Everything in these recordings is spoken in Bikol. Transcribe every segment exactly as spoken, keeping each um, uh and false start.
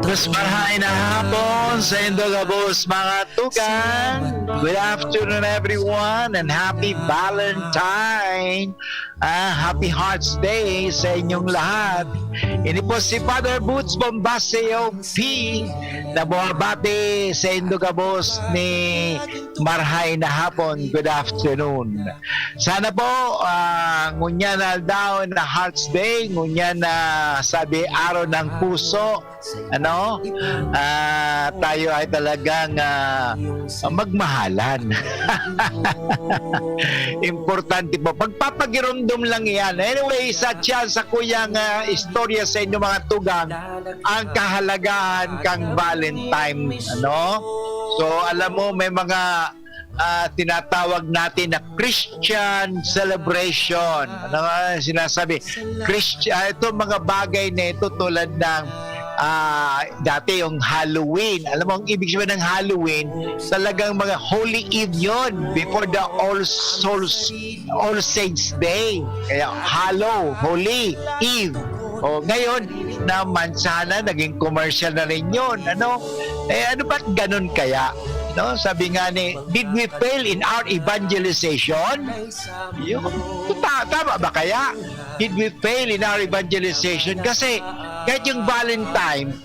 Marahay na hapon sa indo gabos, mga tugang. Good afternoon, everyone, and happy Valentine. Ah, happy Hearts Day sa inyong lahat. Ini po si Father Boots Bombaseo P na bumabati sa indo gabos ni Marahay na hapon. Good afternoon. Sana po, ah, ngunyan na aldaw na Hearts Day, ngunyan na sabi araw ng puso, ano, ah, tayo ay talagang, ah, magmahalan. Importante po. Pagpapagirumdom lang yan. Anyway, sa chance sa kuyang, ah, istorya sa inyo, mga tugang, ang kahalagahan kang Valentine, ano? So, alam mo, may mga, ah, tinatawag natin na Christian celebration. Ano nga sinasabi? Christian, ah, ito, mga bagay na ito tulad ng, ah, dati yung Halloween. Alam mo, ang ibig sabihin ng Halloween, talagang mga Holy Eve yun, before the All Souls, All Saints Day. Kaya Hallow, Holy, Eve. O, ngayon, naman sana, naging commercial na rin yun, ano? Eh, ano ba't ganun kaya? No? Sabi nga ni, "Did we fail in our evangelization?" Yun. Ta-, tama ba kaya? "Did we fail in our evangelization?" Kasi, kahit yung Valentine,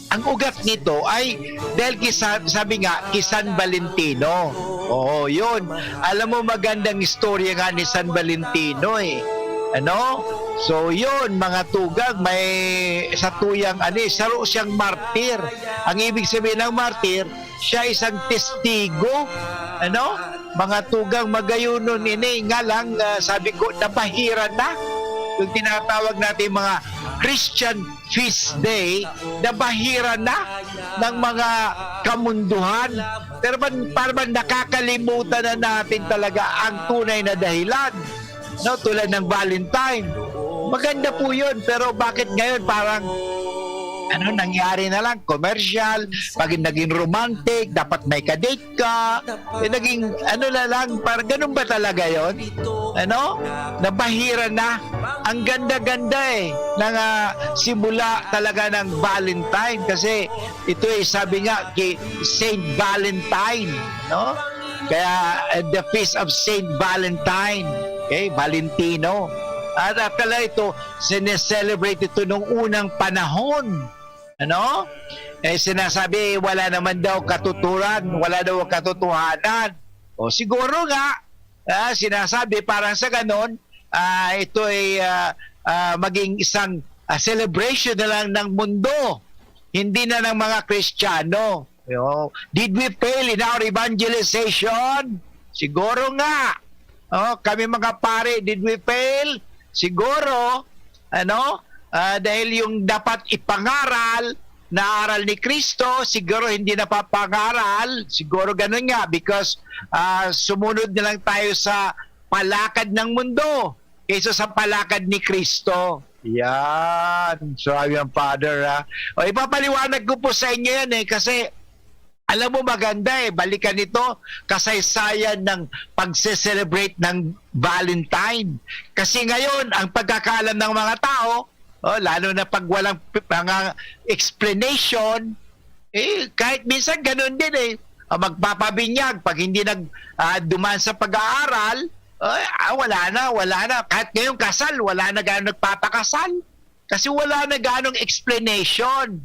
ang ugat nito ay dahil kisa-, sabi nga, kay San Valentino. Oo, yun. Alam mo, magandang istorya nga ni San Valentino eh. Ano? So, yun, mga tugang, may satuyang, ano eh, saro siyang martir. Ang ibig sabihin ng martir, siya isang testigo. Ano? Mga tugang, magayunon ini. Nga lang, ah, sabi ko, nabahiran na. Yung tinatawag natin mga Christian feast day, nabahiran na ng mga kamunduhan. Pero ban-, para bang nakakalimutan na natin talaga ang tunay na dahilan, no? Tulad ng Valentine. Maganda po yun, pero bakit ngayon parang, ano, nangyari na lang, commercial, pag naging romantic, dapat may kadate ka, eh, naging, ano na lang, parang ganun ba talaga yon? Ano? Nabahiran na. Ang ganda-ganda eh, ng, ah, simula talaga ng Valentine. Kasi ito eh, sabi nga, kay Saint Valentine, no? Kaya, eh, the Feast of Saint Valentine, okay? Valentino. At akala ito, sineselebrate ito nung unang panahon. Ano? Eh, sinasabi, wala naman daw katuturan, wala daw katotohanan. O siguro nga, ah, sinasabi, parang sa ganon, ah, ito ay, ah, ah, maging isang, ah, celebration na lang ng mundo, hindi na ng mga Kristiyano. Yo, did we fail in our evangelization? Siguro nga. Oh, kami mga pare, did we fail? Siguro, ano? Ah, dahil yung dapat ipangaral na aral ni Cristo, siguro hindi napapangaral, siguro ganun nga, because, ah, sumunod na lang tayo sa palakad ng mundo kaysa sa palakad ni Cristo. Yan. Suabe ang Father, ha? O, ipapaliwanag ko po sa inyo yan, eh, kasi alam mo, maganda, eh, balikan ito, kasaysayan ng pagse-celebrate ng Valentine. Kasi ngayon, ang pagkakaalam ng mga tao, oh, lalo na pag walang p-, mga explanation, eh, kahit minsan ganun din, eh. Ah, magpapabinyag, pag hindi nag-, ah, dumaan sa pag-aaral, ay, ah, wala na, wala na. Kahit ngayong kasal, wala na gaano nagpapakasal. Kasi wala na ganong explanation.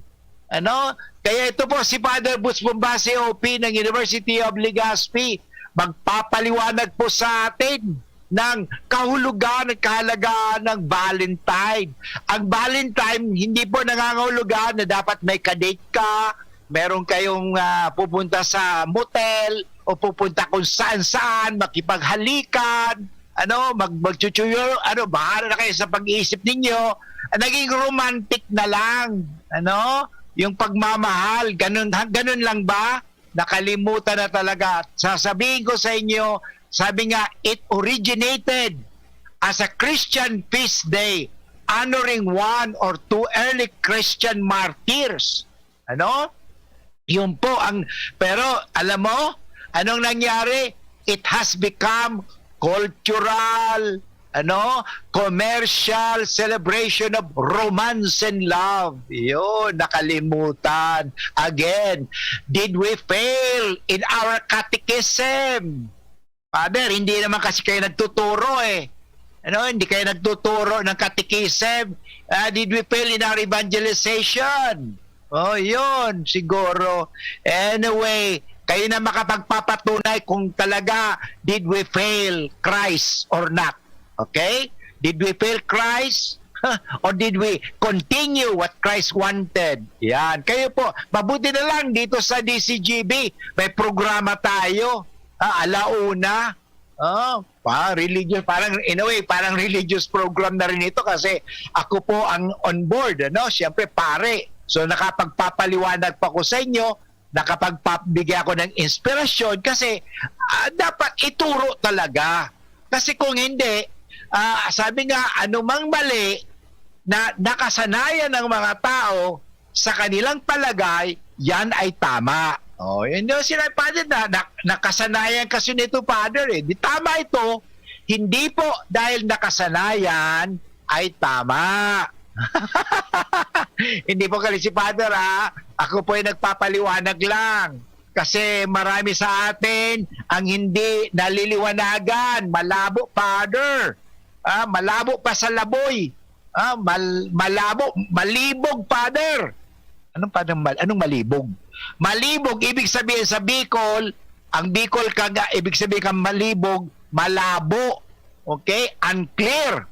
Ano? Kaya ito po si Father Boots Bombase, O P ng University of Legazpi, magpapaliwanag po sa atin ng kahulugan at kahalagahan ng Valentine. Ang Valentine, hindi po nangangahulugan na dapat may kadate ka, meron kayong, ah, pupunta sa motel o pupunta kung saan-saan, makipaghalikan, ano, mag-, magchuchuyo, ano, bahala na kayo sa pag-iisip ninyo. Naging romantic na lang, ano, yung pagmamahal, ganun, ha, ganun lang ba? Nakalimutan na talaga. Sasabihin ko sa inyo, sabi nga, it originated as a Christian feast day, honoring one or two early Christian martyrs. Ano? Yun po ang, pero alam mo, anong nangyari? It has become cultural, ano, commercial celebration of romance and love. Yun, nakalimutan. Again, did we fail in our catechism? Father, hindi naman kasi kayo nagtuturo eh. Ano, hindi kayo nagtuturo ng catechism. Ah, did we fail in our evangelization? Oh, yun, siguro. Anyway, kayo na makapagpapatunay kung talaga did we fail Christ or not. Okay? Did we fail Christ? Or did we continue what Christ wanted? Yan. Kayo po, mabuti na lang dito sa D C G B. May programa tayo. Ah, alauna. Oh, pa religious, parang in a way, parang religious program na rin ito kasi ako po ang on board, ano? Siyempre, pare. So, nakapagpapaliwanag pa ko sa inyo, nakapagpabigay ako ng inspirasyon kasi, ah, dapat ituro talaga. Kasi kung hindi, ah, sabi nga, anumang mali na nakasanayan ng mga tao sa kanilang palagay, yan ay tama. Oh, yun yung sinabi, Father, na, na, nakasanayan kasi nito, Father, eh. Di tama ito, hindi po dahil nakasanayan ay tama. Hindi po galit si Father, ha? Ako po ay nagpapaliwanag lang. Kasi marami sa atin ang hindi naliliwanagan. Malabo, Father. Ah, malabo pa sa laboy. Ah, mal-, malabo, malibog, Father. Anong, Father, mal-, anong malibog? Malibog, ibig sabihin sa Bicol, ang Bicol kaga, ibig sabihin kang malibog, malabo. Okay? Unclear.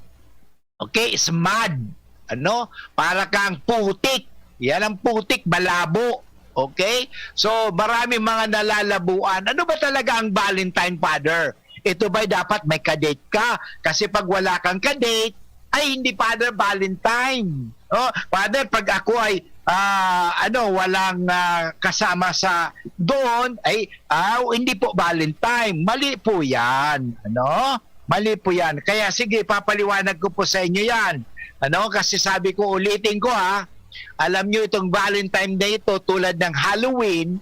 Okay? Smud. Ano? Para kang putik. Yan ang putik, malabo. Okay? So, marami mga nalalabuan. Ano ba talaga ang Valentine, Father? Ito ba'y dapat may kadate ka? Kasi pag wala kang kadate, ay hindi, Father, Valentine. Oh, Father, pag ako ay, ah, ano, walang, ah, kasama sa doon, ay, ah, hindi po Valentine. Mali po yan. Ano? Mali po yan. Kaya sige, papaliwanag ko po sa inyo yan. Ano? Kasi sabi ko, ulitin ko ha, alam nyo itong Valentine Day ito, tulad ng Halloween,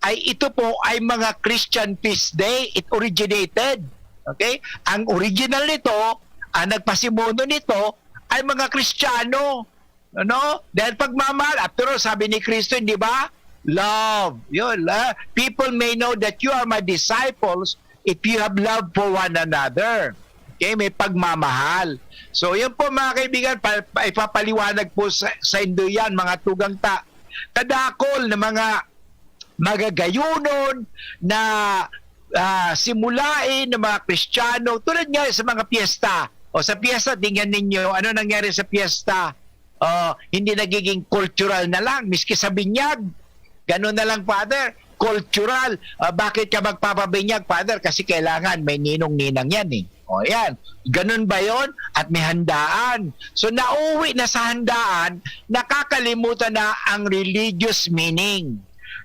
ay ito po ay mga Christian feast day. It originated. Okay? Ang original nito, ang nagpasimuno nito, ay mga Kristiyano. Ano? Dahil pagmamahal, after all, sabi ni Kristo, hindi ba? Love. Yun, ah, people may know that you are my disciples if you have love for one another. Okay? May pagmamahal. So, yun po, mga kaibigan, pa, pa, ipapaliwanag po sa, sa indo yan, mga tugang ta. Kadakol na mga magagayunon na, ah, simulain ng mga Kristiyano, tulad nga sa mga piyesta. O sa piyesta, tingnan ninyo, ano nangyari sa piyesta? Oh, hindi nagiging cultural na lang, miski sa binyag. Ganun na lang, Father, cultural. Ah, bakit ka magpapabinyag, Father? Kasi kailangan may ninong-ninang yan eh. O yan, ganun ba yon? At may handaan. So, nauwi na sa handaan, nakakalimutan na ang religious meaning,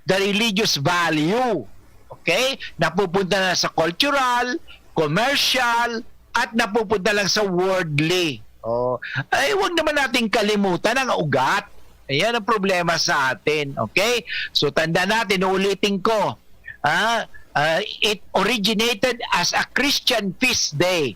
the religious value. Okay? Napupunta na sa cultural, commercial, at napupunta lang sa worldly. Oh, ay, wag naman nating kalimutan ang ugat. Ayan ang problema sa atin. Okay? So, tanda natin, uulitin ko. Ah, ah, it originated as a Christian feast day.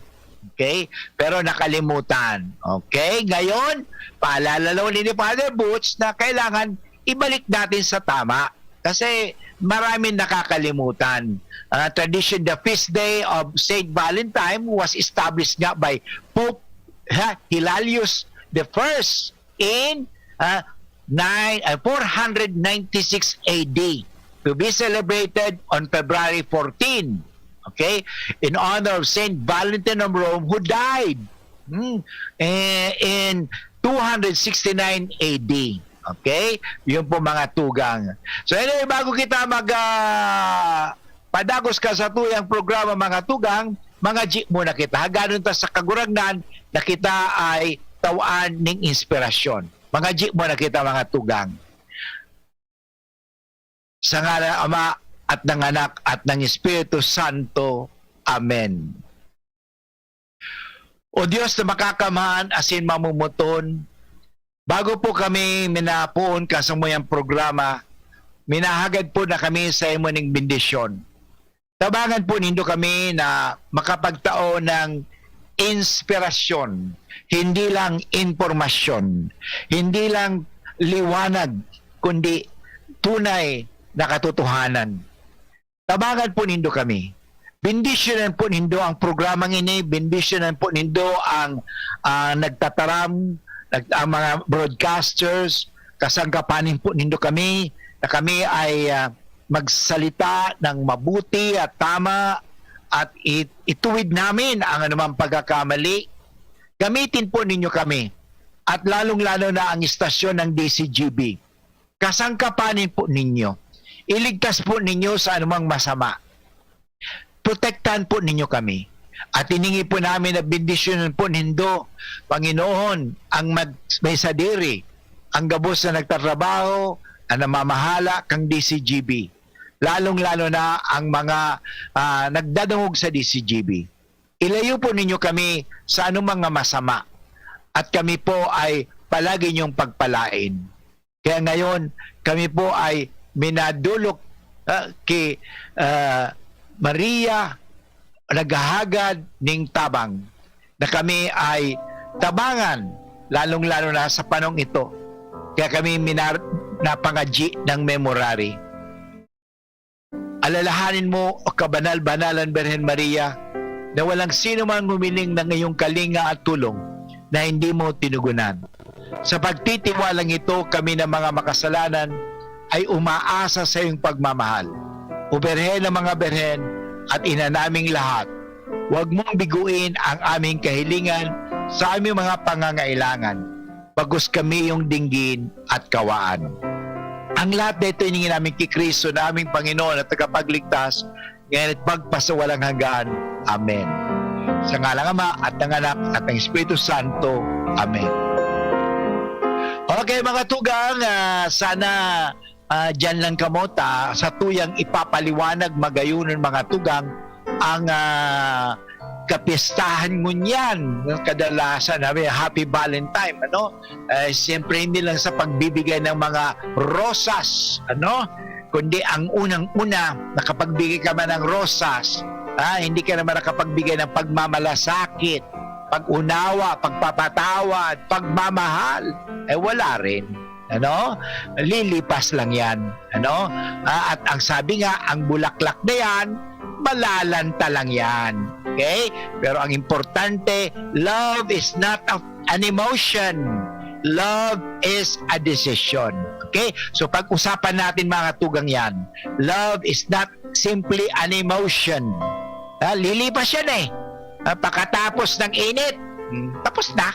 Okay? Pero nakalimutan. Okay? Ngayon, paalala lang ulit ni Father Boots na kailangan ibalik natin sa tama. Kasi maraming nakakalimutan. Ah, tradition, the feast day of Saint Valentine was established nga by Pope, ha, Hilarius the First in, ah, nine, ah, four hundred ninety-six A D, to be celebrated on February fourteen, okay, in honor of Saint Valentine of Rome, who died, hmm, eh, in two hundred sixty-nine A D. Okay? Yun po, mga tugang. So anyway, bago kita mag, ah, padagos ka sa tuyang programa, mga tugang, mga G muna kita. Haganon ta sa Kagurangnan na kita ay tawaan ning inspirasyon. Mga G muna kita, mga tugang. Sa ngalan ng Ama, at ng Anak, at ng Espiritu Santo. Amen. O Diyos na makakamhan asin mamumuton, bago po kami minapoon ka sa muyang programa, minahagad po na kami sa imo ning bendisyon. Tabangan po nindo kami na makapagtao ng inspirasyon, hindi lang impormasyon, hindi lang liwanag, kundi tunay na katotohanan. Tabangan po nindo kami. Bendisyonan po nindo ang programang ini, bendisyonan po nindo ang, ah, nagtataram, nag-, ang mga broadcasters, kasangkapanin po nindo kami, na kami ay, ah, magsalita ng mabuti at tama at it-, ituwid namin ang anumang pagkakamali. Gamitin po ninyo kami at lalong-lalo na ang istasyon ng D C G B. Kasangkapanin po ninyo. Iligtas po ninyo sa anumang masama. Protektahan po ninyo kami. At hiningi po namin na bendisyonan po nindo, Panginoon, ang mag-, may sadiri, ang gabos na nagtatrabaho, na namamahala kang D C G B. Lalong-lalo na ang mga, ah, nagdadangog sa D C G B. Ilayo po ninyo kami sa anumang masama, at kami po ay palagi niyong pagpalain. Kaya ngayon, kami po ay minadulok, ah, ki, ah, Maria, naghahagad ning tabang, na kami ay tabangan, lalong-lalo na sa panong ito. Kaya kami minar-, napangadyi ng memorary. Alalahanin mo, O Kabanal-banalan Birhen Maria, na walang sino mang humiling ng iyong kalinga at tulong na hindi mo tinugunan. Sa pagtitiwalang ito, kami na mga makasalanan ay umaasa sa iyong pagmamahal. O Birhen ng mga Birhen at Ina naming lahat, huwag mong biguin ang aming kahilingan sa aming mga pangangailangan, bagos kami iyong dinggin at kawaan. Ang lahat na ito hiningi namin ki Cristo na aming Panginoon at Tagapagligtas, ngayon at magpasawalang hanggan. Amen. Sa ngalan ng Ama, at ng Anak, at ng Espiritu Santo. Amen. Okay, mga tugang, ah, sana, ah, diyan lang kamo ta sa tuyang ipapaliwanag magayunon, mga tugang, ang, ah, kapistahan ngunyan. Kadalasan, sabi, "Happy Valentine," ano? Eh, siyempre, hindi lang sa pagbibigay ng mga rosas, ano? Kundi ang unang-una, nakapagbigay ka man ng rosas, ah, hindi ka naman nakapagbigay ng pagmamalasakit, pag-unawa, pagpapatawad, pagmamahal, eh, wala rin. Ano? Lilipas lang yan. Ano? Ah, at ang sabi nga, ang bulaklak na yan, malalanta lang yan. Okay? Pero ang importante, love is not a, an emotion. Love is a decision. Okay? So, pag-usapan natin, mga tugang, yan. Love is not simply an emotion. Ah, lilipas yan eh. Ah, pagkatapos ng init, hmm, tapos na.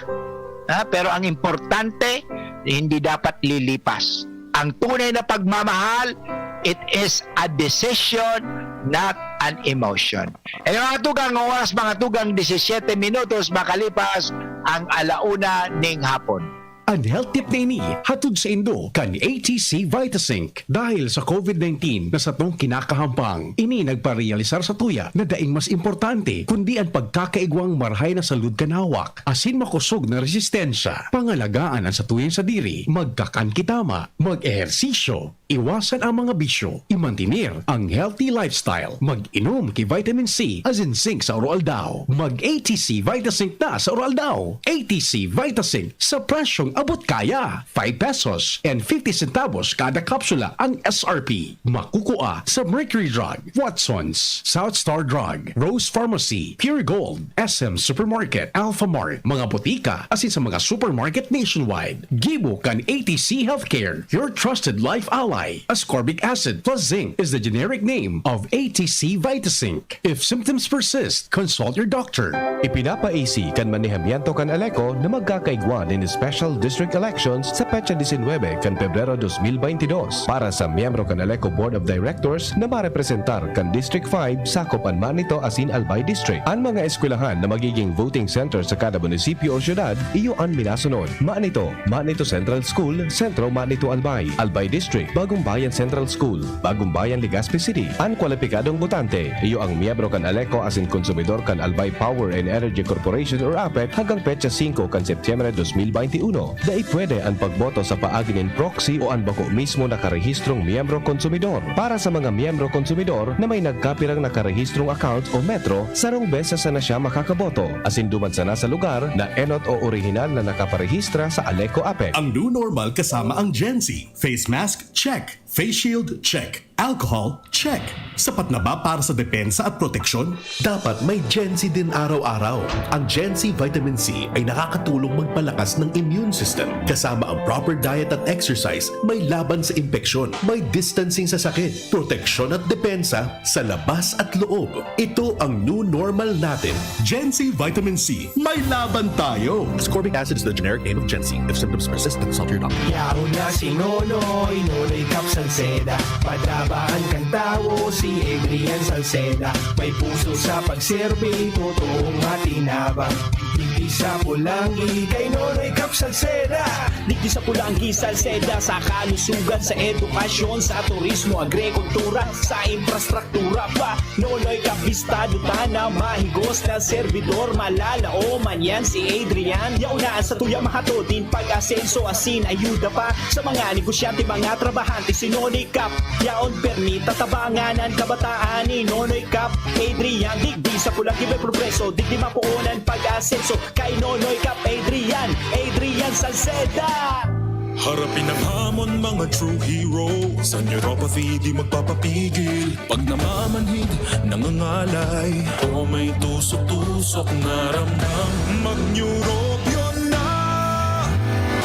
Ah, pero ang importante, hindi dapat lilipas. Ang tunay na pagmamahal, it is a decision, not an emotion. Hello, mga tugang, ang oras, mga tugang, disisyete minutos makalipas ang ala una ning hapon. An health tip na ini, hatod saindo kan A T C Vitazinc. Dahil sa COVID nineteen na satong kinakahampang, ini nagparealisar sa tuya na daing mas importante kundi an pagkakaigwang marahay na salud kan hawak asin makosog na resistensya. Pangalagaan an satuyang sadiri, magkakan ki tama, mag-ehersisyo, iwasan ang mga bisyo, imantener ang healthy lifestyle, mag-inom ki vitamin C asin zinc sa aroaldaw, mag-A T C Vitazinc na sa aroaldaw. A T C Vitazinc sa presyong abot kaya, five pesos and fifty centavos kada kapsula ang S R P. Makukua sa Mercury Drug, Watsons, South Star Drug, Rose Pharmacy, Pure Gold, S M Supermarket, Alphamart, mga botika, asin sa mga supermarket nationwide. Gibo kan A T C Healthcare, your trusted life ally. Ascorbic acid plus zinc is the generic name of A T C Vitazinc. If symptoms persist, consult your doctor. Ipinapa-A C kan manehamiento kan Aleco na magkakaigwa nin special district elections sa petsa disinwebe kan Pebrero dos mil baynte dos para sa miyembro kan Aleco Board of Directors na marepresentar kan District five, sakop an Manito asin Albay District. An mga eskwelahan na magiging voting center sa kada munisipyo o syudad, iyo an minasunod: Manito, Manito Central School, Sentro Manito Albay, Albay District, Bagong Bayan Central School, Bagong Bayan, Legazpi City. An kwalipikadong botante, iyo ang miyembro kan Aleco asin konsumidor kan Albay Power and Energy Corporation or APEC hanggang petsa singko kan Setyembre dos mil baynte uno. Dai pwede an pagboto sa paagi nin proxy o an bako mismo nakarehistrong miyembro konsumidor. Para sa mga miyembro konsumidor na may nagkapirang nakarehistrong account o Metro, sarong beses sana siya makakaboto, asin duman sana sa lugar na enot o orihinal na nakaparehistro sa Aleco Apex. Ang new normal kasama ang Gen Z. Face mask, check. Face shield, check. Alcohol, check. Sapat na ba para sa depensa at proteksyon? Dapat may Gen Z din araw-araw. Ang Gen Z Vitamin C ay nakakatulong magpalakas ng immune system. Kasama ang proper diet at exercise, may laban sa impeksyon, may distancing sa sakit, proteksyon at depensa sa labas at loob. Ito ang new normal natin. Gen Z Vitamin C, may laban tayo! Ascorbic acid is the generic name of Gen Z. If symptoms persist, consult your doctor. Yaon na si Nonoy, Nonoy Cap Salceda. Padabaan kan tawo si Adrian Salceda. May puso sa pagserbi, totoong matinabang. Digdi sa Polangui, kay Nonoy Cap Salceda. Digdi sa Polangui, Salceda, sa kalusugan, sa edukasyon, sa turismo, agrikultura, sa infrastruktura pa. Nonoy Cap, bistado ta na mahigos na serbidor, malalaoman yan si Adrian. Yaon na an satuya, mahatod nin pag-asenso, asin ayuda pa sa mga negosyante, mga trabahante, si Nonoy Cap. Yaon permi tatabangan an kabataan ni Nonoy Cap Adrian. Digdi sa Polangui may progreso, digdi mapoon an pag-asenso kay Nonoy Cap Adrian, Adrian Salceda. Harapin ang hamon, mga true hero. Sa neuropathy, di magpapapigil. Pag namamanhid, nangangalay. O may tusok-tusok na ramdam. Mag-Neurobion na!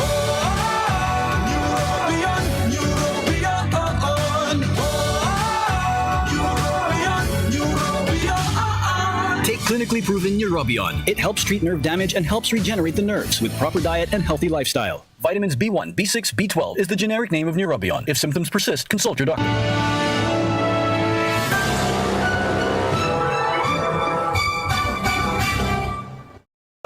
Oh, Neurobion, Neurobion, oh, oh. Neurobion, Neurobion, oh, oh. Take clinically proven Neurobion. It helps treat nerve damage and helps regenerate the nerves with proper diet and healthy lifestyle. Vitamins B one, B six, B twelve is the generic name of Neurobion. If symptoms persist, consult your doctor.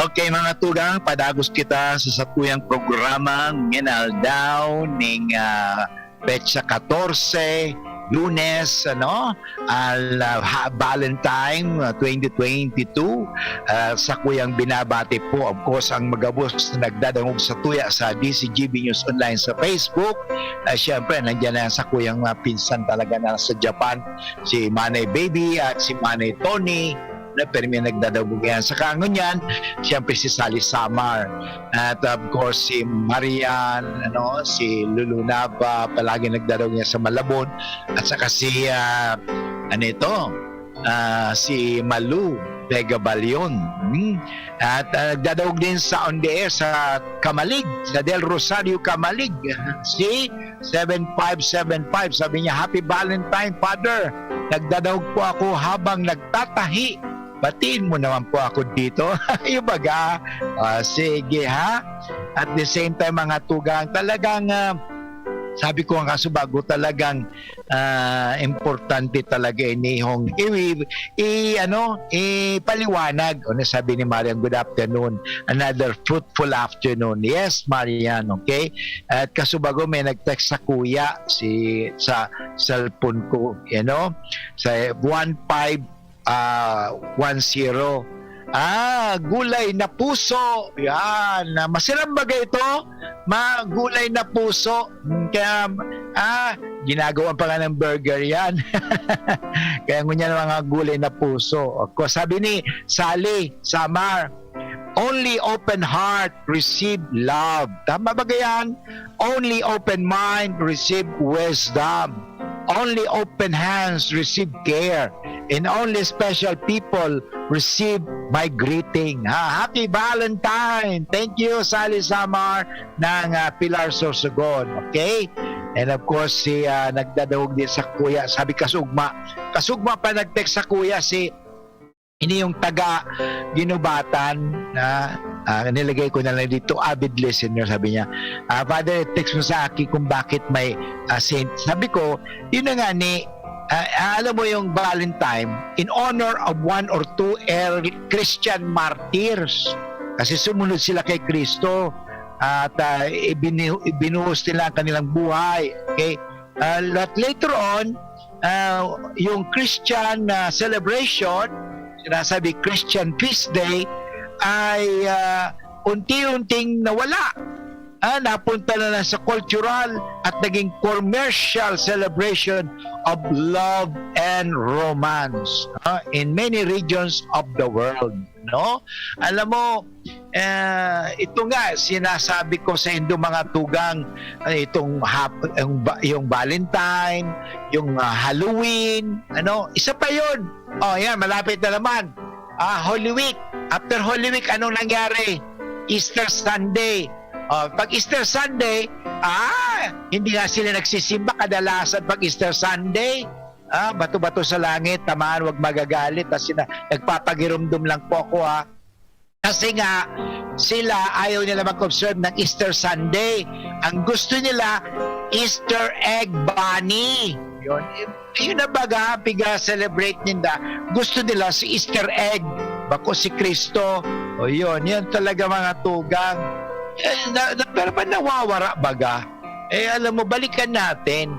Okay, mga tugang, padagos kita sa satuyang programa ngin aldaw ning, ah, petsa katorse, Lunes, ano, al-, ah, ha-, Valentine, ah, twenty twenty-two. Ah, sakuyang binabati po, of course, ang magabos na nagdadangog satuya sa D Z G B News Online sa Facebook. Ah, siyempre, nandiyan na ang sakuyang, ah, pinsan talaga na sa Japan, si Manay Baby at si Manay Tony, na permi nagdadangog yan. Saka ngunyan, siyempre si Sally Samar. At of course, si Marian, ano, si Lulu Nava, palagi nagdadangog yan sa Malabon. At saka si, ah, ano ito? Ah, si Malu Vega Balion. Hmm. At, ah, nagdadangog din sa on the air sa Camalig, sa Del Rosario, Camalig. Si seven five seven five, sabi niya, "Happy Valentine, Father. Nagdadangog po ako habang nagtatahi. Batiin mo naman po ako dito." Yung baga, ah, sige ha. At the same time, mga tugang, talagang, ah, sabi ko nga kasubago, talagang, ah, importante talaga ini hong i-, i-, ano, ipaliwanag. Ano sabi ni Marian, "Good afternoon. Another fruitful afternoon." Yes, Marian, okay? At kasubago, may nag-text sa kuya, si, sa cellphone ko, you know, sa one five, ah, one zero. Ah, gulay na puso. Yan. Ah, masiram ba ito? Ma-, gulay na puso. Mm, kaya, ah, ginagawa pa nga ng burger yan. Kaya ngunyan ang mga gulay na puso. Of course, sabi ni Sally Samar, "Only open heart receive love." Tama ba yan? "Only open mind receive wisdom. Only open hands receive care. And only special people receive my greeting." Ha, Happy Valentine! Thank you, Sally Samar ng, ah, Pilar Sorsogon. Okay? And of course, si, ah, nagdadangog din sa kuya, sabi kasugma. Kasugma pa nag-text sa kuya si, ini yung taga Ginubatan na, ah, nilagay ko na lang dito, avid listener, sabi niya, ah, "Father, text mo sa akin kung bakit may, ah, saint." Sabi ko, yun na nga ni, ah, ah, alam mo yung Valentine, in honor of one or two early Christian martyrs. Kasi sumunod sila kay Kristo at, ah, ibinu-, ibinuhos nila ang kanilang buhay. Okay? Ah, at later on, ah, yung Christian, ah, celebration, sinasabi Christian Feast Day, ay, ah, unti-unting nawala. ah, napunta na lang sa cultural at naging commercial celebration of love and romance, ah, in many regions of the world, no? Alam mo, eh, ito nga sinasabi ko sa indo mga tugang, ah, itong hap-, yung ba-, yung Valentine, yung, ah, Halloween, ano, isa pa yun. Oh, yan, malapit na naman. Ah, Holy Week. After Holy Week, anong nangyari? Easter Sunday. Oh, pag Easter Sunday, ah, hindi nga sila nagsisimba kadalasan pag Easter Sunday. Ah, bato-bato sa langit, tamaan, wag magagalit. Kasi na, nagpapagirumdom lang po ako, ha. Kasi nga, sila ayaw nila mag-observe ng Easter Sunday. Ang gusto nila, Easter egg bunny. Yun. Yun na baga, piga-celebrate ninda. Gusto nila si Easter egg, bako si Kristo. O yun, yun talaga mga tugang. Eh, na, na, pero ba nawawara baga? Eh, alam mo, balikan natin.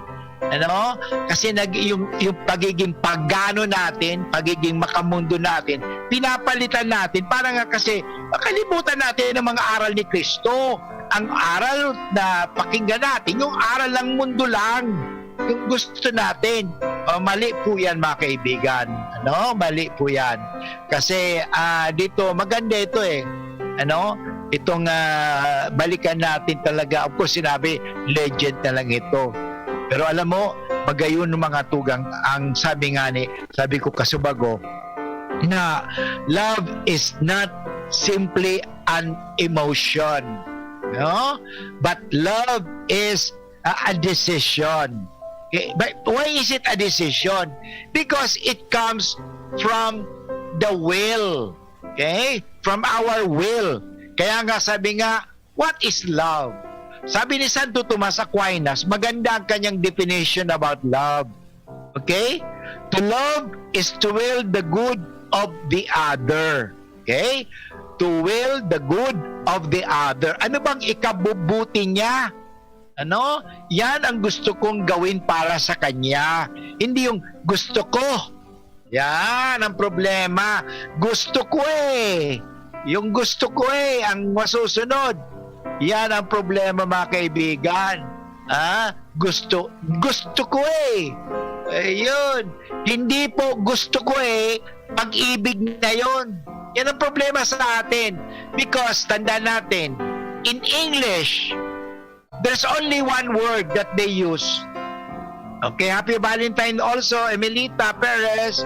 Ano? Kasi nag, yung, yung pagiging pagano natin, pagiging makamundo natin, pinapalitan natin para nga kasi makalimutan natin ang mga aral ni Kristo. Ang aral na pakinggan natin, yung aral ng mundo lang, yung gusto natin. O, mali po yan, mga kaibigan. Ano? Mali po yan. Kasi, ah, dito, maganda ito eh. Ano? Itong, ah, balikan natin talaga. Of course, sinabi, legend na lang ito. Pero alam mo, magayon ng mga tugang, ang sabi nga ni, sabi ko kasubago, na love is not simply an emotion, no? But love is a, a decision. Okay? But why is it a decision? Because it comes from the will. Okay? From our will. Kaya nga sabi nga, what is love? Sabi ni Santo Tomas Aquinas, maganda ang kanyang definition about love. Okay? To love is to will the good of the other. Okay? To will the good of the other. Ano bang ikabubuti niya? Ano? Yan ang gusto kong gawin para sa kanya. Hindi yung gusto ko. Yan ang problema. Gusto ko eh. Yung gusto ko eh, ang masusunod. Yan ang problema, mga kaibigan. Ha? Gusto, gusto ko eh. Ayun. Hindi po gusto ko eh, pag-ibig na yon. Yan ang problema sa atin. Because, tandaan natin, in English, there's only one word that they use. Okay, happy Valentine also, Emelita Perez.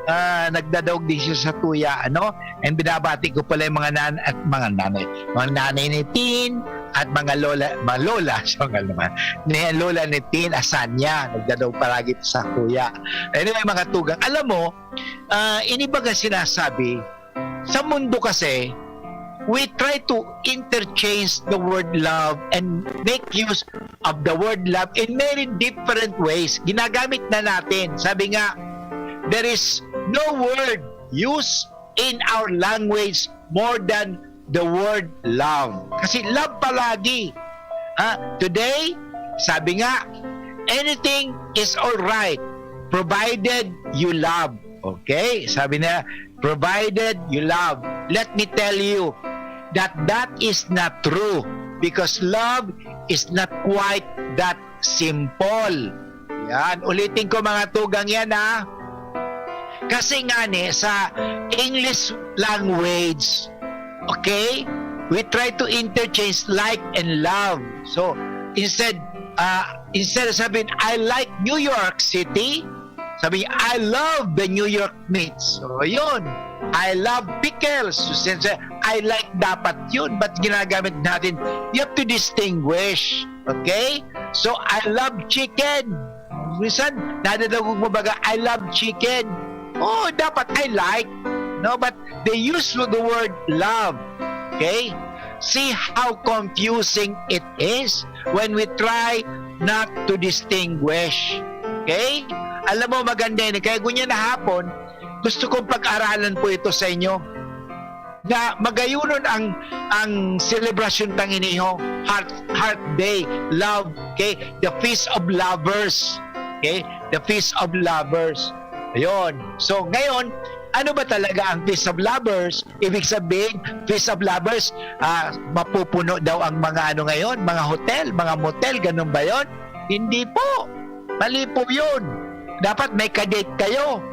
Ah, nagdadaog din siya sa tuya, ano? And binabati ko pala yung mga nan-, at mga nanay, mga nanay ni Tin, at mga lola, mga lola, sa mga naman, ni lola ni Tin Asanya, nagdadaog palagi sa tuya. Anyway, mga tugang, alam mo, ah, iniba nga sinasabi, sa mundo kasi, we try to interchange the word love and make use of the word love in many different ways. Ginagamit na natin. Sabi nga, there is no word used in our language more than the word love. Kasi love palagi. Ha? Today, sabi nga, anything is all right provided you love. Okay? Sabi niya, provided you love. Let me tell you that that is not true because love is not quite that simple. Yan. Ulitin ko, mga tugang, yan, ha. Kasi nga ni, sa English language, okay, we try to interchange like and love. So, instead, ah, instead of sabihin, "I like New York City," sabi niya, "I love the New York Knicks." So, yun. "I love pickles." So, since, uh, "I like" dapat yun. But ginagamit natin, you have to distinguish. Okay? So, "I love chicken." Minsan, nadadagog mo baga, "I love chicken." Oh, dapat "I like." No, but they use the word love. Okay? See how confusing it is when we try not to distinguish. Okay? Alam mo, maganda yun. Kaya ngunyan na hapon, gusto kong pag-aralan po ito sa inyo. Na magayunon ang, ang selebrasyon tang iniho, Heart, Heart Day, Love, okay? The Feast of Lovers, okay? The Feast of Lovers. Ayun. So, ngayon, Ano ba talaga ang Feast of Lovers? Ibig sabihin, Feast of Lovers, ah, mapupuno daw ang mga ano ngayon, mga hotel, mga motel, ganun ba yon? Hindi po. Mali po yun. Dapat may kadate kayo.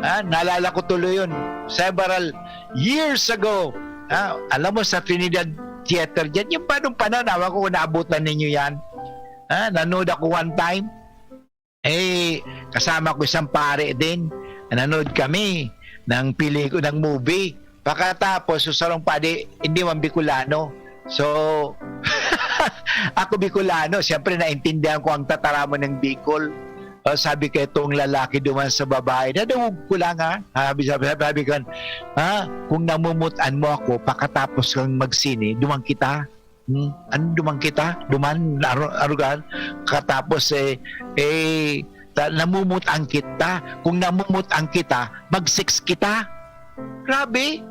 Ah, naalala ko tuloy yun. Several years ago, ah, alam mo, sa Trinidad Theater dyan, yung pa nung panahon, awan ko kung naabutan ninyo yan. Ah, nanood ako one time. Eh, kasama ko isang pare din. Nanood kami ng peliko-, ng movie. Pagkatapos, so, sarong padi, hindi man Bicolano. So, ako Bicolano, siyempre naintindihan ko ang tataramon ng Bicol. O, sabi ko, "Itong lalaki duman sa babae, nadawog ko lang, ha?" Sabi, sabi, sabi, sabi ko, "Ha? Kung namumutan mo ako, pakatapos kang magsine, duman kita." Hmm? Ano, duman kita? Duman, aro-, arugan? Katapos, eh, eh, ta-, namumutan kita. Kung namumutan kita, mag-sex kita. Grabe.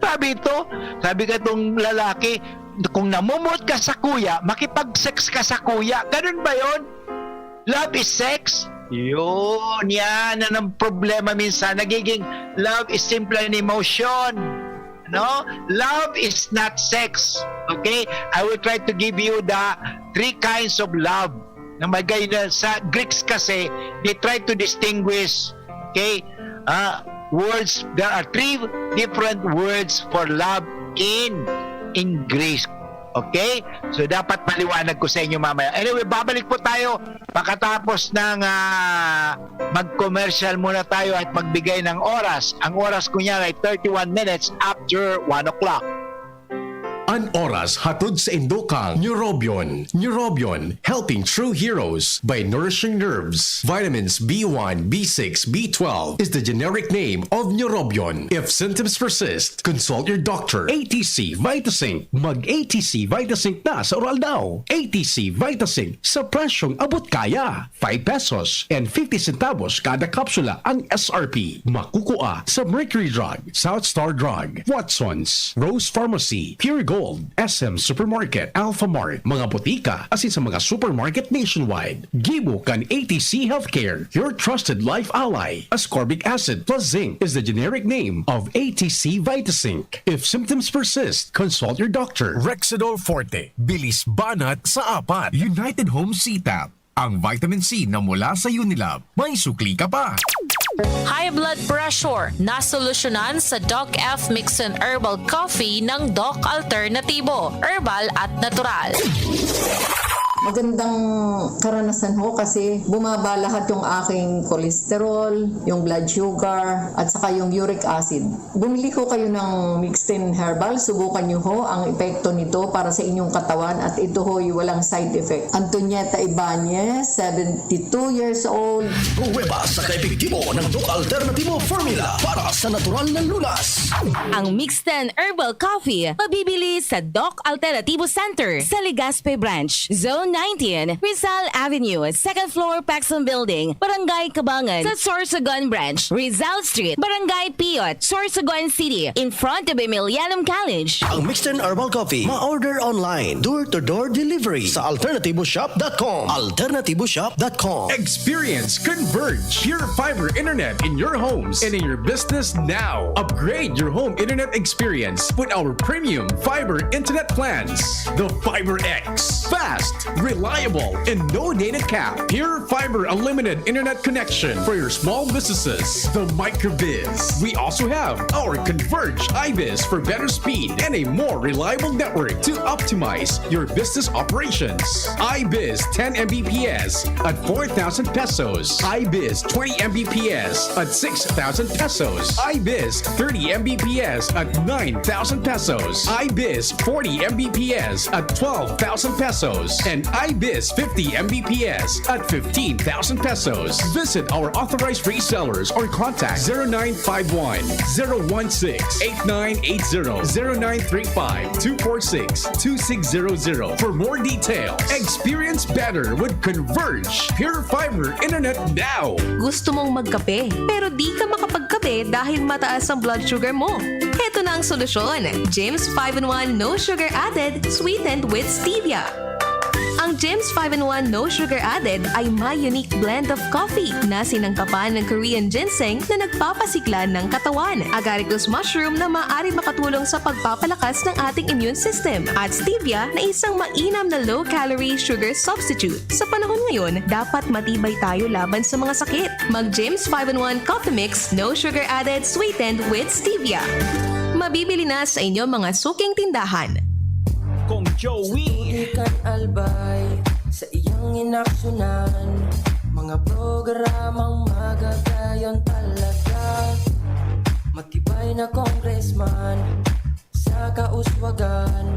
Grabe ito. Sabi ka itong lalaki, "Kung namumot ka sa kuya, makipag-sex ka sa kuya." Ganun ba yon? Love is sex? Yun, yan. Yan ang problema minsan. Nagiging love is simply an emotion. No? Love is not sex. Okay? I will try to give you the three kinds of love. Na magay na sa Greeks kasi, they try to distinguish, okay, ah, words. There are three different words for love in, in Greek. Okay? So, dapat maliwanag ko sa inyo mamaya. Anyway, babalik po tayo pagkatapos ng, ah, mag-commercial muna tayo at magbigay ng oras. Ang oras ko niyan ay thirty-one minutes after one o'clock. An oras hatod sa indo kan Neurobion. Neurobion, helping true heroes by nourishing nerves. Vitamins B one, B six, B twelve is the generic name of Neurobion. If symptoms persist, consult your doctor. A T C Vitazinc. Mag A T C Vitazinc na sa oral daw. A T C Vitazinc sa presyong abot kaya. Five pesos and fifty centavos kada kapsula ang S R P. Makukua sa Mercury Drug, South Star Drug, Watsons, Rose Pharmacy, Pure Gold, S M Supermarket, Alpha Mart, mga botika, asin sa mga supermarket nationwide. Gibo kan A T C Healthcare, your trusted life ally. Ascorbic acid plus zinc is the generic name of A T C Vitazinc. If symptoms persist, consult your doctor. Rexidol Forte, bilis banat sa apat. United Home C P A P. Ang vitamin C na mula sa Unilab. May sukli ka pa. High blood pressure, nasolusyonan sa Doc F Mixon Herbal Coffee ng Doc Alternatibo. Herbal at natural. Magandang karanasan ho kasi bumaba lahat yung aking cholesterol, yung blood sugar, at saka yung uric acid. Bumili ho kayo ng Mixtin Herbal, subukan nyo ho ang epekto nito para sa inyong katawan at ito ho'y walang side effect. Antonieta Ibanez, seventy-two years old. Pruweba sa kaepektibo ng Doc Alternatibo Formula para sa natural na lunas. Ang Mixten Herbal Coffee, mabibili sa Doc Alternatibo Center sa Legazpi Branch, Zone nineteen, Rizal Avenue, second floor, Paxson Building, Barangay Cabangan, sa Sorsogon Branch, Rizal Street, Barangay Piot, Sorsogon City, in front of Emilianum College. Ang Mixten Herbal Coffee, ma-order online, door-to-door delivery sa alternativoshop dot com. Alternativoshop dot com. Experience Converge Pure Fiber Internet in your homes and in your business now. Upgrade your home internet experience with our premium fiber internet plans. The Fiber X. Fast, reliable, and no data cap. Pure Fiber Unlimited Internet Connection for your small businesses. The Microbiz. We also have our Converge iBiz for better speed and a more reliable network to optimize your business operations. iBiz ten M B P S at four thousand pesos. iBiz twenty M B P S at six thousand pesos. iBiz thirty M B P S at nine thousand pesos. iBiz forty M B P S at twelve thousand pesos. And iBiz fifty M B P S at fifteen thousand pesos. Visit our authorized resellers or contact zero nine five one, zero one six, eight nine eight zero, zero nine three five, two four six, two six zero zero for more details. Experience better with Converge Pure Fiber Internet now. Gusto mong magkape, pero di ka makapagkape dahil mataas ang blood sugar mo? Heto na ang solusyon, James five in one No Sugar Added, sweetened with stevia. Ang Jim's five-in-one No Sugar Added ay may unique blend of coffee na sinangkapan ng Korean ginseng na nagpapasigla ng katawan, agaricus mushroom na maaari makatulong sa pagpapalakas ng ating immune system, at stevia na isang mainam na low-calorie sugar substitute. Sa panahon ngayon, dapat matibay tayo laban sa mga sakit. Mag Jim's five-in-one Coffee Mix, No Sugar Added, Sweetened with Stevia. Mabibili na sa inyong mga suking tindahan. Kong Joey. Di kan albay sa iyang inaksyonan. Mga programang magagayon talaga. Matibay na congressman sa kauswagan.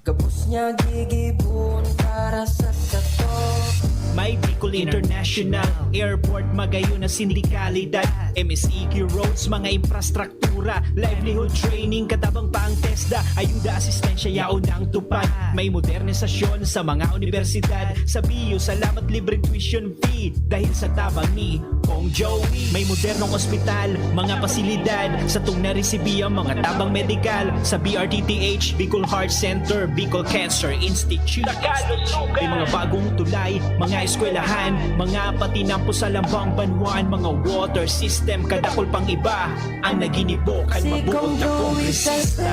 Gabos niya gigibon para sa sato. May Bicol International Airport, magayon na sindikalidad, M S E Q roads, mga infrastructure, kultura, livelihood training, katabang pa ang TESDA, ayuda, asistensya, yaon ang tupad. May modernisasyon sa mga universidad. Sa B U, salamat libreng tuition fee dahil sa tabang ni Kong Joey. May modernong ospital, mga pasilidad, sa tong naresibi ang mga tabang medikal sa B R T T H, Bicol Heart Center, Bicol Cancer Institute. May mga bagong tulay, mga eskwelahan, mga patinampo sa lambang banwaan, mga water system, kadakol pang iba. Ang naginibo kan mabuot na kongresista.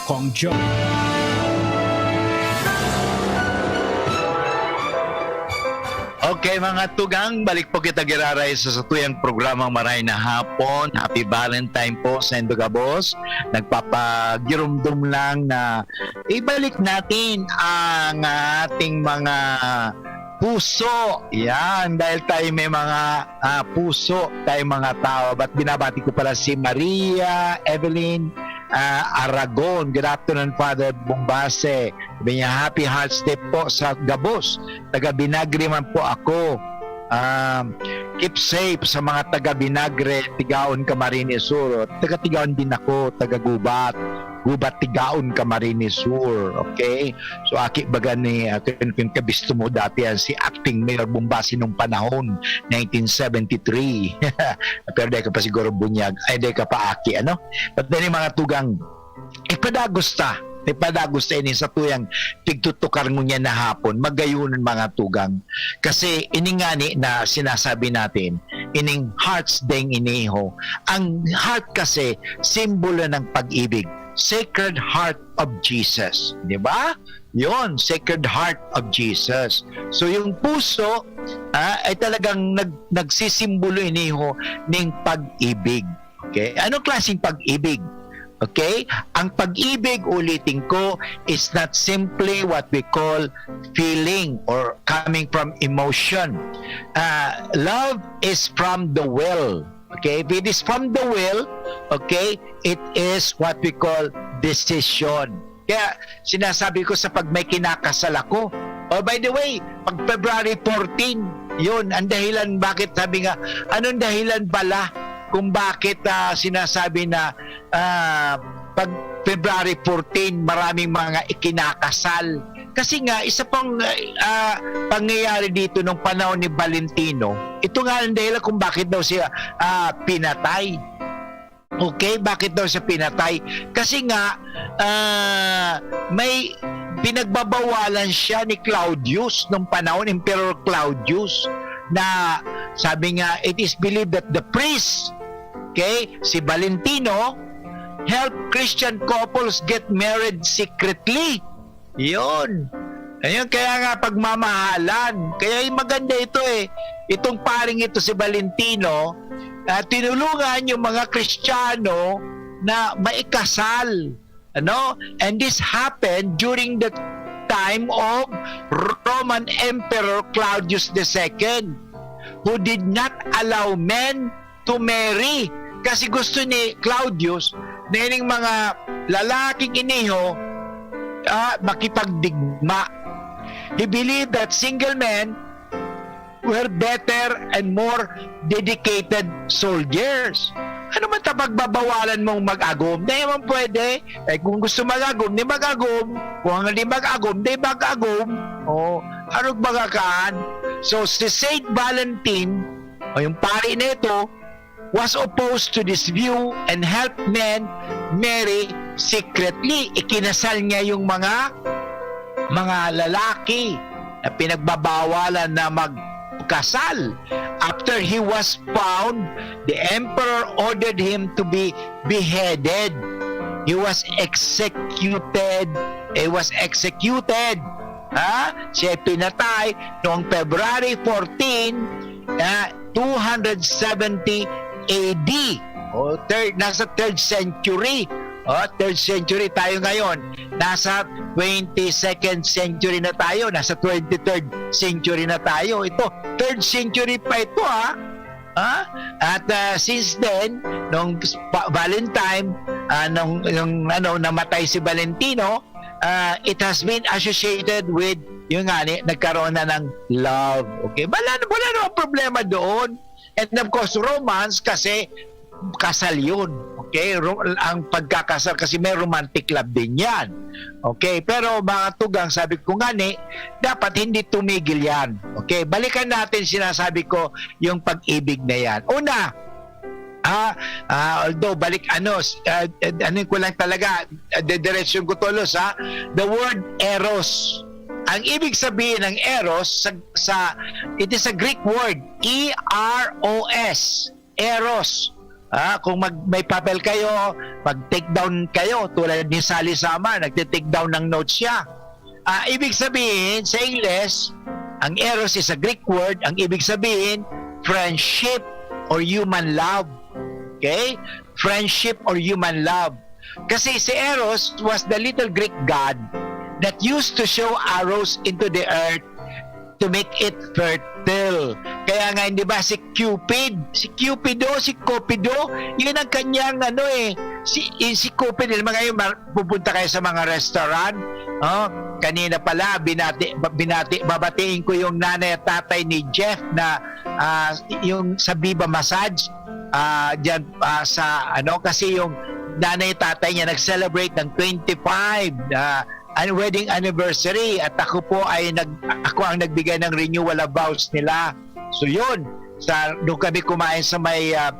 Kong Joe. Okay, mga tugang, balik po kita giraray sa satuyang programang Maray na Hapon. Happy Valentine po sa Indo Gabos. Nagpapagirumdum lang na ibalik natin ang ating mga puso. Yan, dahil tayo may mga ah, puso, tayo mga tao. At binabati ko pala si Maria Evelyn ah, Aragon. Good afternoon, Father Bombase. Sabi niya, "Happy Hearts Day po sa Gabos. Taga Binagre man po ako." Um, keep safe sa mga taga Binagre, Tigaon, Camarines Sur. Taga Tigaon din ako, taga Gubat. Gubat, Tigaon, Camarines Sur. Okay? So, aki baga ni, ah, kun, kun kabisto mo dati yan, si acting Mayor Bombasi nung panahon, nineteen seventy-three. Pero dai ka pa siguro bunyag, ay, dai ka pa aki, ano? But then, mga tugang, ipadagos ta, ipadagos ta ini sa tuyang pigtutukar ngunyan na hapon, magayonon, mga tugang. Kasi ini ngani na sinasabi natin, ining hearts ding iniho. Ang heart kasi, simbolo ng pag-ibig. Sacred Heart of Jesus. Di ba? Yon, Sacred Heart of Jesus. So, yung puso ah, ay talagang nag, nagsisimbolo iniho ning pag-ibig. Okay? Anong klaseng pag-ibig? Okay? Ang pag-ibig, ulitin ko, is not simply what we call feeling or coming from emotion. Ah, love is from the will. Okay? If it is from the will, okay, it is what we call decision. Kaya sinasabi ko sa pag may kinakasal ako, oh, by the way, pag February fourteen, yun, ang dahilan bakit, sabi nga, anong dahilan bala kung bakit ah, sinasabi na ah, pag February fourteen, maraming mga ikinakasal? Kasi nga, isa pang ah, pangyayari dito nung panahon ni Valentino, ito nga ang dahilan kung bakit daw siya ah, pinatay. Okay, bakit daw siya pinatay? Kasi nga, ah, may pinagbabawalan siya ni Claudius nung panahon, Emperor Claudius, na sabi nga, it is believed that the priest, okay, si Valentino, help Christian couples get married secretly. Yun. Ayun, kaya nga pagmamahalan. Kaya yung maganda ito eh. Itong paring ito si Valentino, ah, tinulungan yung mga Kristiyano na maikasal. Ano? And this happened during the time of Roman Emperor Claudius the Second, who did not allow men to marry. Kasi gusto ni Claudius na ining mga lalaking iniho ah, makipagdigma. He believed that single men were better and more dedicated soldiers. Ano man ta pagbabawalan mong mag-agom? Di man pwede. Eh, kung gusto mag-agom, di mag-agom. Kung ang di mag-agom, di mag-agom. Oh, arog mga kaan. So, si Saint Valentine, o yung pari na ito, was opposed to this view and helped men marry secretly. Ikinasal niya yung mga mga lalaki na pinagbabawalan na magkasal. After he was found, the emperor ordered him to be beheaded. He was executed. He was executed. Ha? Siya ay pinatay noong February fourteen, ah, two hundred seventy A D. O, third, nasa third century. O, third century tayo ngayon. Nasa twenty-second century na tayo. Nasa twenty-third century na tayo. Ito, third century pa ito, ha? Ha? At, ah, since then, nung pa-, Valentine, ah, nung, nung, ano, namatay si Valentino, ah, it has been associated with, yun nga, ni, nagkaroon na ng love. Okay? Wala, wala namang problema doon. And of course, romance kasi kasal yun. Okay? Ro-, ang pagkakasal kasi may romantic love din yan. Okay? Pero mga tugang, sabi ko nga ni, dapat hindi tumigil yan. Okay? Balikan natin, sinasabi ko, yung pag-ibig na yan. Una, ah, ah, although balik ano, s-, ah, eh, ano ko lang talaga, ah, dediretso ko tulos, ha? The word eros. Ang ibig sabihin ng eros sa, sa, it is a Greek word, E R O S, eros. Ah, kung mag-, may papel kayo, mag-take down kayo, tulad ni Sally Samar, nagte-take down ng notes siya. Ah, ibig sabihin, sa Ingles, ang eros is a Greek word, ang ibig sabihin, friendship or human love. Okay? Friendship or human love. Kasi si Eros was the little Greek god that used to show arrows into the earth to make it fertile. Kaya nga, hindi ba, si Cupid, si Cupido, si Cupido, yun ang kanyang ano eh, si, yung si Cupid, alam mo ngayon, mar-, pupunta kayo sa mga restaurant, oh, kanina pala, binati, binati, babatiin ko yung nanay at tatay ni Jeff na, ah, yung sa Viva Massage, ah, diyan, ah, sa ano, kasi yung nanay at tatay niya nag-celebrate ng twenty-five, ah, an-, wedding anniversary, at ako po ay nag-, ako ang nagbigay ng renewal of vows nila. So yun, sa, doon kami kumain sa may, ah,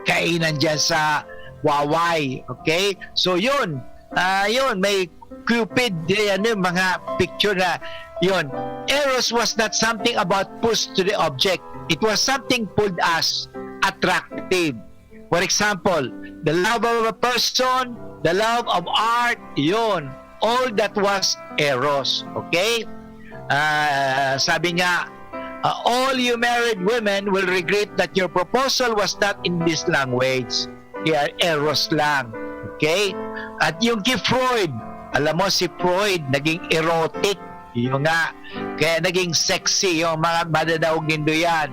kainan diyan sa Waway. Okay? So yun, ah, yun, may Cupid, eh, ano, mga picture na yun. Eros was not something about push to the object. It was something pulled us attractive. For example, the love of a person, the love of art, yun. All that was eros. Okay? Ah, sabi nga, ah, "All you married women will regret that your proposal was not in this language." Kaya eros lang. Okay? At yung kay Freud, alam mo, si Freud, naging erotic. Yun nga. Kaya naging sexy yung mga madadaog nindo yan.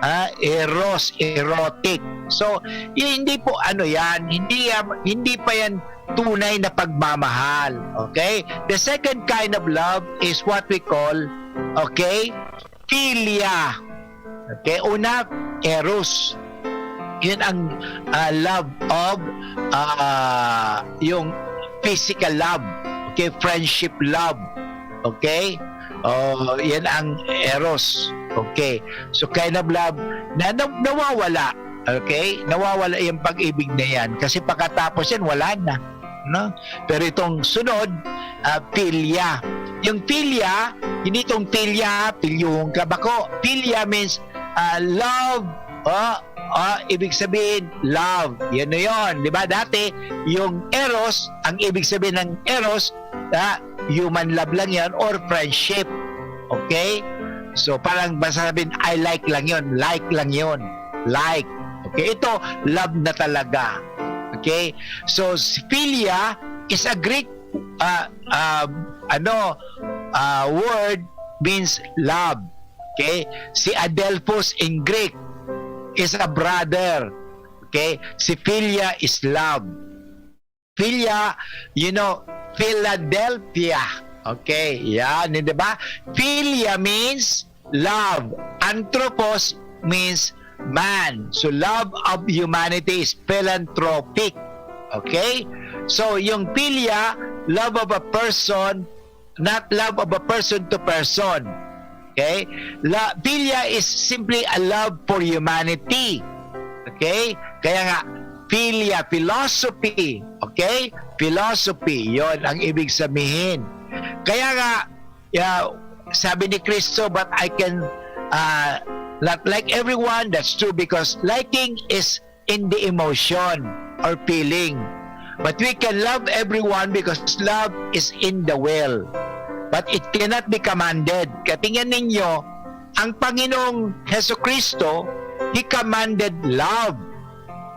Ah, eros, erotic. So, y-, hindi po ano yan, hindi, ah, hindi pa yan tunay na pagmamahal. Okay? The second kind of love is what we call, okay, philia. Okay? Una, eros. Yun ang, ah, love of, ah, yung physical love. Okay? Friendship love. Okay? Oh, yan ang eros. Okay. So, kind of love na, na nawawala. Okay? Nawawala yung pag-ibig na yan. Kasi pagkatapos yan, wala na. No? Pero itong sunod, ah, philia. Yung philia, hindi itong philia, pilyuhon ka, bako. Philia means, ah, love. Oh, oh, ibig sabihin, love. Yan na yun. Di ba? Dati, yung eros, ang ibig sabihin ng eros, ah, human love lang yan or friendship. Okay? So, parang basta sabihin, "I like lang yun, like lang yun, like." Okay? Ito, love na talaga. Okay? So, si philia is a Greek, ah, ah, ano, ah, word means love. Okay? Si Adelphos in Greek is a brother. Okay? Si philia is love. Philia, you know, Philadelphia. Okay, yan, di ba? Philia means love. Anthropos means man. So, love of humanity is philanthropic. Okay? So, yung philia, love of a person, not love of a person to person. Okay? La, philia is simply a love for humanity. Okay? Kaya nga, philia, philosophy. Okay? Philosophy, yon ang ibig sabihin. Kaya nga, yeah, sabi ni Kristo, "But I can, uh, not like everyone." That's true, because liking is in the emotion or feeling. But we can love everyone because love is in the will. But it cannot be commanded. Katingin ninyo, ang Panginoong Jesu Cristo, He commanded love.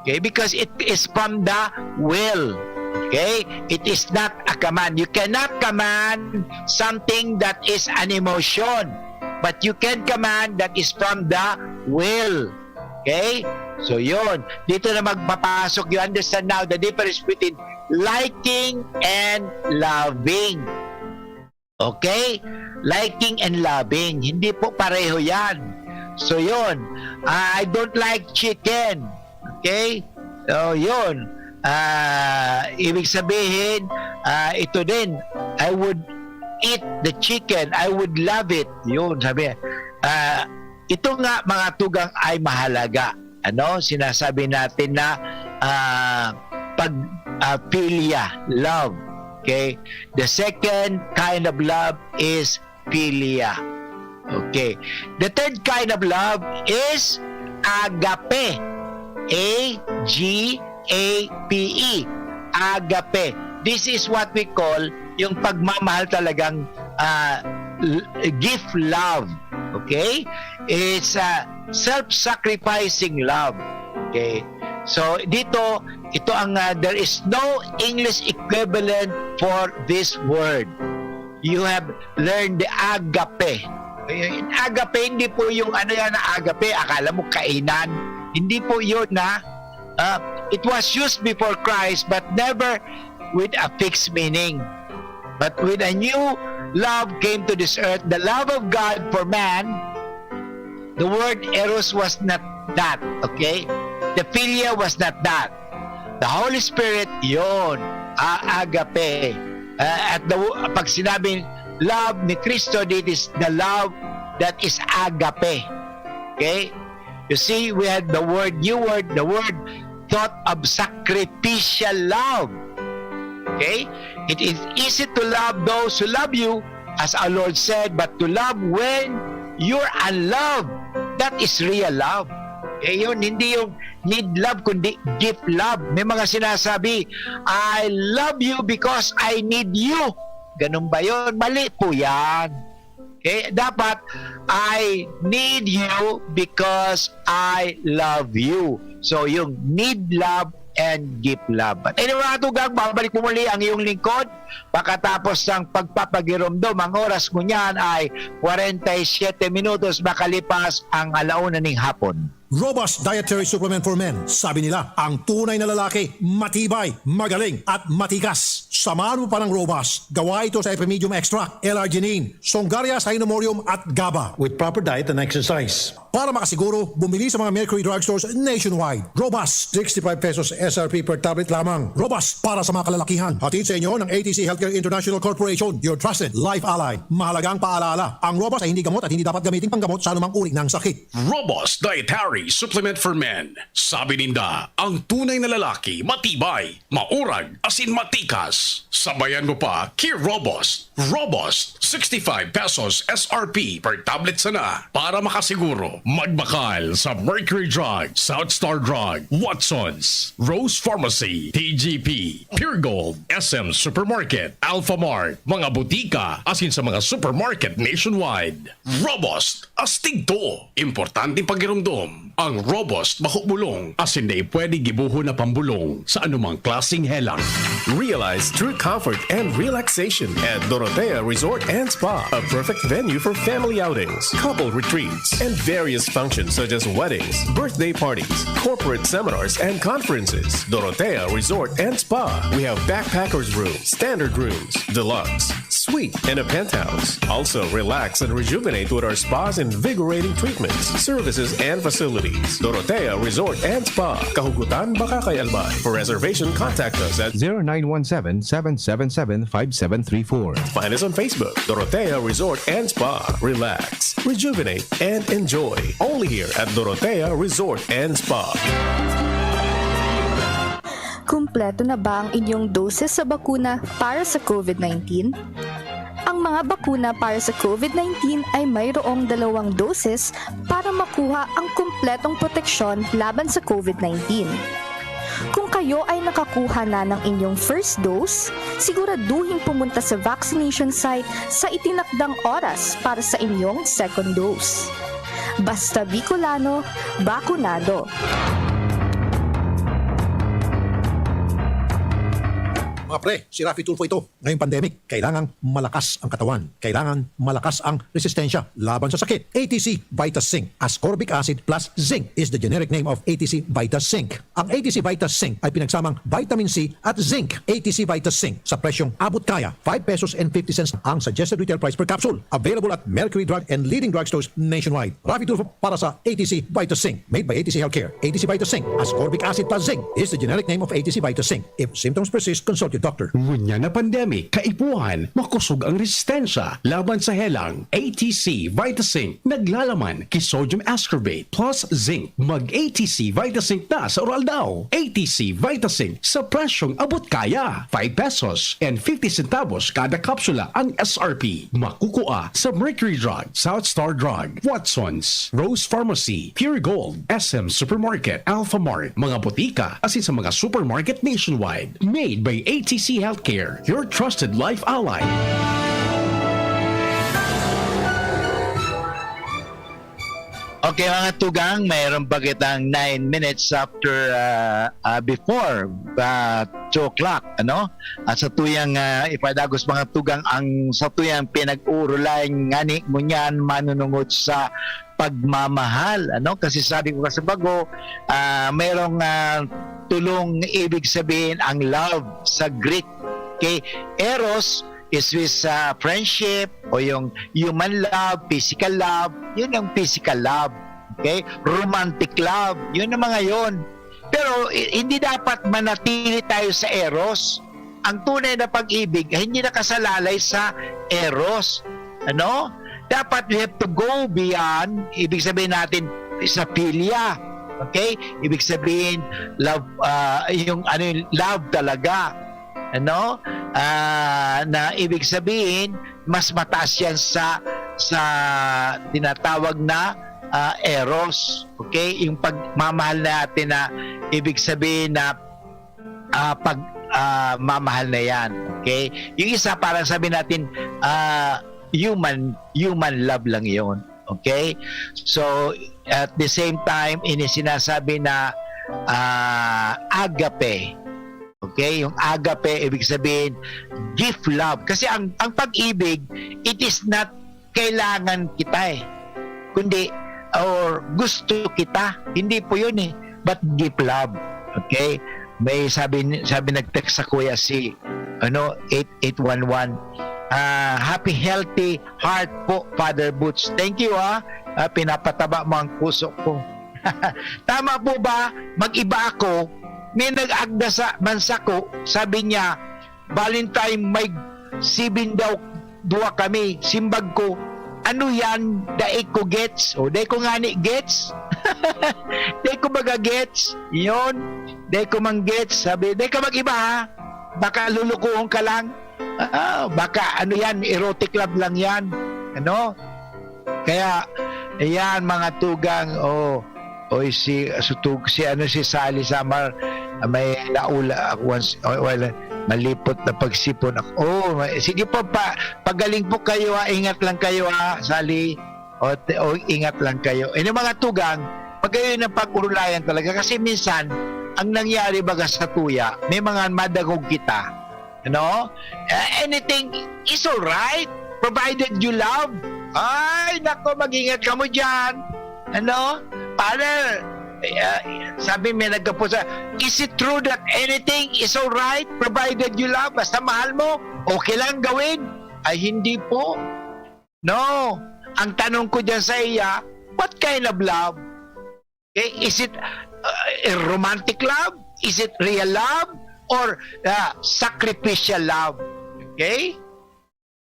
Okay? Because it is from the will. Okay? It is not a command. You cannot command something that is an emotion. But you can command that is from the will. Okay? So yun. Dito na magpapasok. You understand now the difference between liking and loving. Okay? Liking and loving. Hindi po pareho yan. So yun. Ah, I don't like chicken. Okay? So yun. Ah, ibig sabihin, ah, ito din, I would eat the chicken. I would love it. Yun, sabi. Ah, ito nga, mga tugang, ay mahalaga. Ano? Sinasabi natin na, ah, pag, ah, philia, love. Okay? The second kind of love is philia. Okay. The third kind of love is agape. A G A P E. Agape. This is what we call yung pagmamahal talagang, ah, l- gift love. Okay? It's a self-sacrificing love. Okay? So, dito, ito ang, ah, there is no English equivalent for this word. You have learned the agape. Agape, hindi po yung ano yan, agape, akala mo kainan. Hindi po yun, ha? Uh, it was used before Christ, but never with a fixed meaning. But with a new love came to this earth, the love of God for man, the word eros was not that, okay? The philia was not that. The Holy Spirit, yon, a- agape. Uh, at the, pag sinabing love ni Kristo, it is the love that is agape. Okay? You see, we had the word, new word, the word thought of sacrificial love. Okay? It is easy to love those who love you, as our Lord said, but to love when you're unloved, that is real love. Okay, yun, hindi yung need love, kundi gift love. May mga sinasabi, "I love you because I need you." Ganun ba yun? Mali po yan. Okay? Dapat, "I need you because I love you." So, yung need love and gift love. But anyway, mga tugang, babalik po muli ang iyong lingkod pagkatapos ng pagpapagiromdom. Ang oras mo niyan ay forty-seven minutos makalipas ang alauna ning hapon. Robust Dietary Supplement for Men. Sabi nila, ang tunay na lalaki, matibay, magaling, at matikas. Samahan mo pa ng Robust. Gawa ito sa Epimedium Extract, L-arginine, Songaria Cynomorium at GABA. With proper diet and exercise. Para makasiguro, bumili sa mga Mercury Drugstores nationwide. Robust, sixty-five pesos S R P per tablet lamang. Robust para sa mga kalalakihan. Hatid sa inyo ng A T C Healthcare International Corporation, your trusted life ally. Mahalagang paalala, ang Robust ay hindi gamot at hindi dapat gamitin panggamot sa anumang uri ng sakit. Robust Dietary Supplement for Men. Sabi ninda, ang tunay na lalaki, matibay, maurag, asin matikas. Sabayan mo pa, Kir Robust. Robust, sixty-five pesos S R P per tablet sana. Para makasiguro, magbakal sa Mercury Drug, South Star Drug, Watson's, Rose Pharmacy, T G P, Pure Gold, S M Supermarket, Alphamart, mga butika, asin sa mga supermarket nationwide. Robust, astig to. Importanteng pagiromdom. Ang Robust, mahuhulong, asin dai pwede gibohon na pambulong sa anumang klaseng helang. Realize true comfort and relaxation at Dorotea Resort and Spa, a perfect venue for family outings, couple retreats, and various functions such as weddings, birthday parties, corporate seminars, and conferences. Dorotea Resort and Spa. We have backpackers room, standard rooms, deluxe, suite, and a penthouse. Also, relax and rejuvenate with our spa's invigorating treatments, services, and facilities. Dorotea Resort and Spa, Kahugutan, Bacacay, Albay. For reservation, contact us at zero nine one seven, seven seven seven, five seven three four. Find us on Facebook, Dorotea Resort and Spa. Relax, rejuvenate, and enjoy. Only here at Dorotea Resort and Spa. Kumpleto na ba ang inyong doses sa bakuna para sa COVID nineteen? mga bakuna para sa COVID nineteen ay mayroong dalawang doses para makuha ang kumpletong proteksyon laban sa COVID nineteen. Kung kayo ay nakakuha na ng inyong first dose, siguraduhing pumunta sa vaccination site sa itinakdang oras para sa inyong second dose. Basta Bicolano, bakunado. Mga pre, si Raffy Tulfo ito. Ngayong pandemic, kailangang malakas ang katawan. Kailangan malakas ang resistensya laban sa sakit. A T C Vitas Zinc, ascorbic acid plus zinc is the generic name of A T C Vitas Zinc. Ang A T C Vitas Zinc ay pinagsamang vitamin C at zinc. A T C Vitas Zinc sa presyong abot kaya, five pesos and fifty cents ang suggested retail price per capsule. Available at Mercury Drug and leading drugstores nationwide. Raffy Tulfo para sa A T C Vitas Zinc. Made by A T C Healthcare. A T C Vitas Zinc, ascorbic acid plus zinc, is the generic name of A T C Vitas Zinc. If symptoms persist, consult your doctor. Ngunyan na pandemic, kaipuhan, makosog ang resistensya laban sa helang. A T C Vitas Zinc, naglalaman ki sodium ascorbate plus zinc. Mag A T C Vitas Zinc na sa oral daw. A T C Vitas Zinc sa presyong abot kaya. Five pesos and fifty centavos kada kapsula ang S R P. Makukua sa Mercury Drug, South Star Drug, Watsons, Rose Pharmacy, Pure Gold, S M Supermarket, Alpha Mart, mga botika, asin sa mga supermarket nationwide. Made by A T C Healthcare, your trusted life ally. Okay, mga tugang, mayroon pa kitang nine minutes after, ah, ah, before ah, two o'clock, ano? At sa tuyang ah, ipadagos, mga tugang, ang sa tuyang pinag-uurulayan ngani ngunyan manunungod sa pagmamahal, ano? Kasi sabi ko kasi bago, ah, mayroong ah, tulong ibig sabihin ang love sa Greek. Okay? Eros is with ah, friendship o yung human love, physical love, yun ang physical love. Okay? Romantic love, yun ang mga yun. Pero hindi dapat manatili tayo sa eros. Ang tunay na pag-ibig ay hindi nakasalalay sa eros. Ano? Dapat we have to go beyond, ibig sabihin natin, sa philia. Okay? Ibig sabihin, love, uh, yung ano yung love talaga. Ano? Uh, na ibig sabihin, mas mataas yan sa sa tinatawag na uh, eros. Okay? Yung pagmamahal natin na ibig sabihin na uh, pag uh, mamahal na yan. Okay? Yung isa parang sabi natin uh, human human love lang yon. Okay? So at the same time ini sinasabi na uh, agape. Okay? Yung agape, ibig sabihin, gift love. Kasi ang, ang pag-ibig, it is not kailangan kita eh. Kundi, or gusto kita. Hindi po yun eh. But gift love. Okay? May sabi, sabi nag-text sa kuya si ano, eight eight one one. Uh, happy healthy heart po, Father Boots. Thank you ah. Uh, pinapataba mo ang puso ko. Tama po ba? Mag-iba ako. May nag-agda sa mansako, sabi niya, Valentine, may sibin daw duwa kami. Simbag ko, ano yan? Dai ko gets. O, dai ko nga ni gets. Dai ko baga gets. Yon. Dai ko mang gets. Sabi, dai ka mag-iba ha. Baka lulukuhon ka lang. Ah, baka ano yan, erotic love lang yan. Ano? Kaya, yan mga tugang, oh, oy si sutug si ano si Sally Samar ah, may naula ako once oh, well, malipot na pagsipon ako. Oh, may- sige po pa pagaling po kayo ha, ingat lang kayo ha, Sally. O, te- o ingat lang kayo. Ini mga tugang, pag kayo ng pag-urulayan talaga kasi minsan ang nangyari baga sa tuya, may mga madangog kita. Ano? Eh, anything is all right provided you love. Ay, nako, mag-ingat kamo diyan. Ano? Father, eh, ah, sabi may nagkapusa, is it true that anything is all right provided you love? Basta mahal mo, okay lang gawin? Ay, hindi po. No. Ang tanong ko diyan sa iya, what kind of love? Okay? Is it uh, a romantic love? Is it real love? Or uh, sacrificial love? Okay?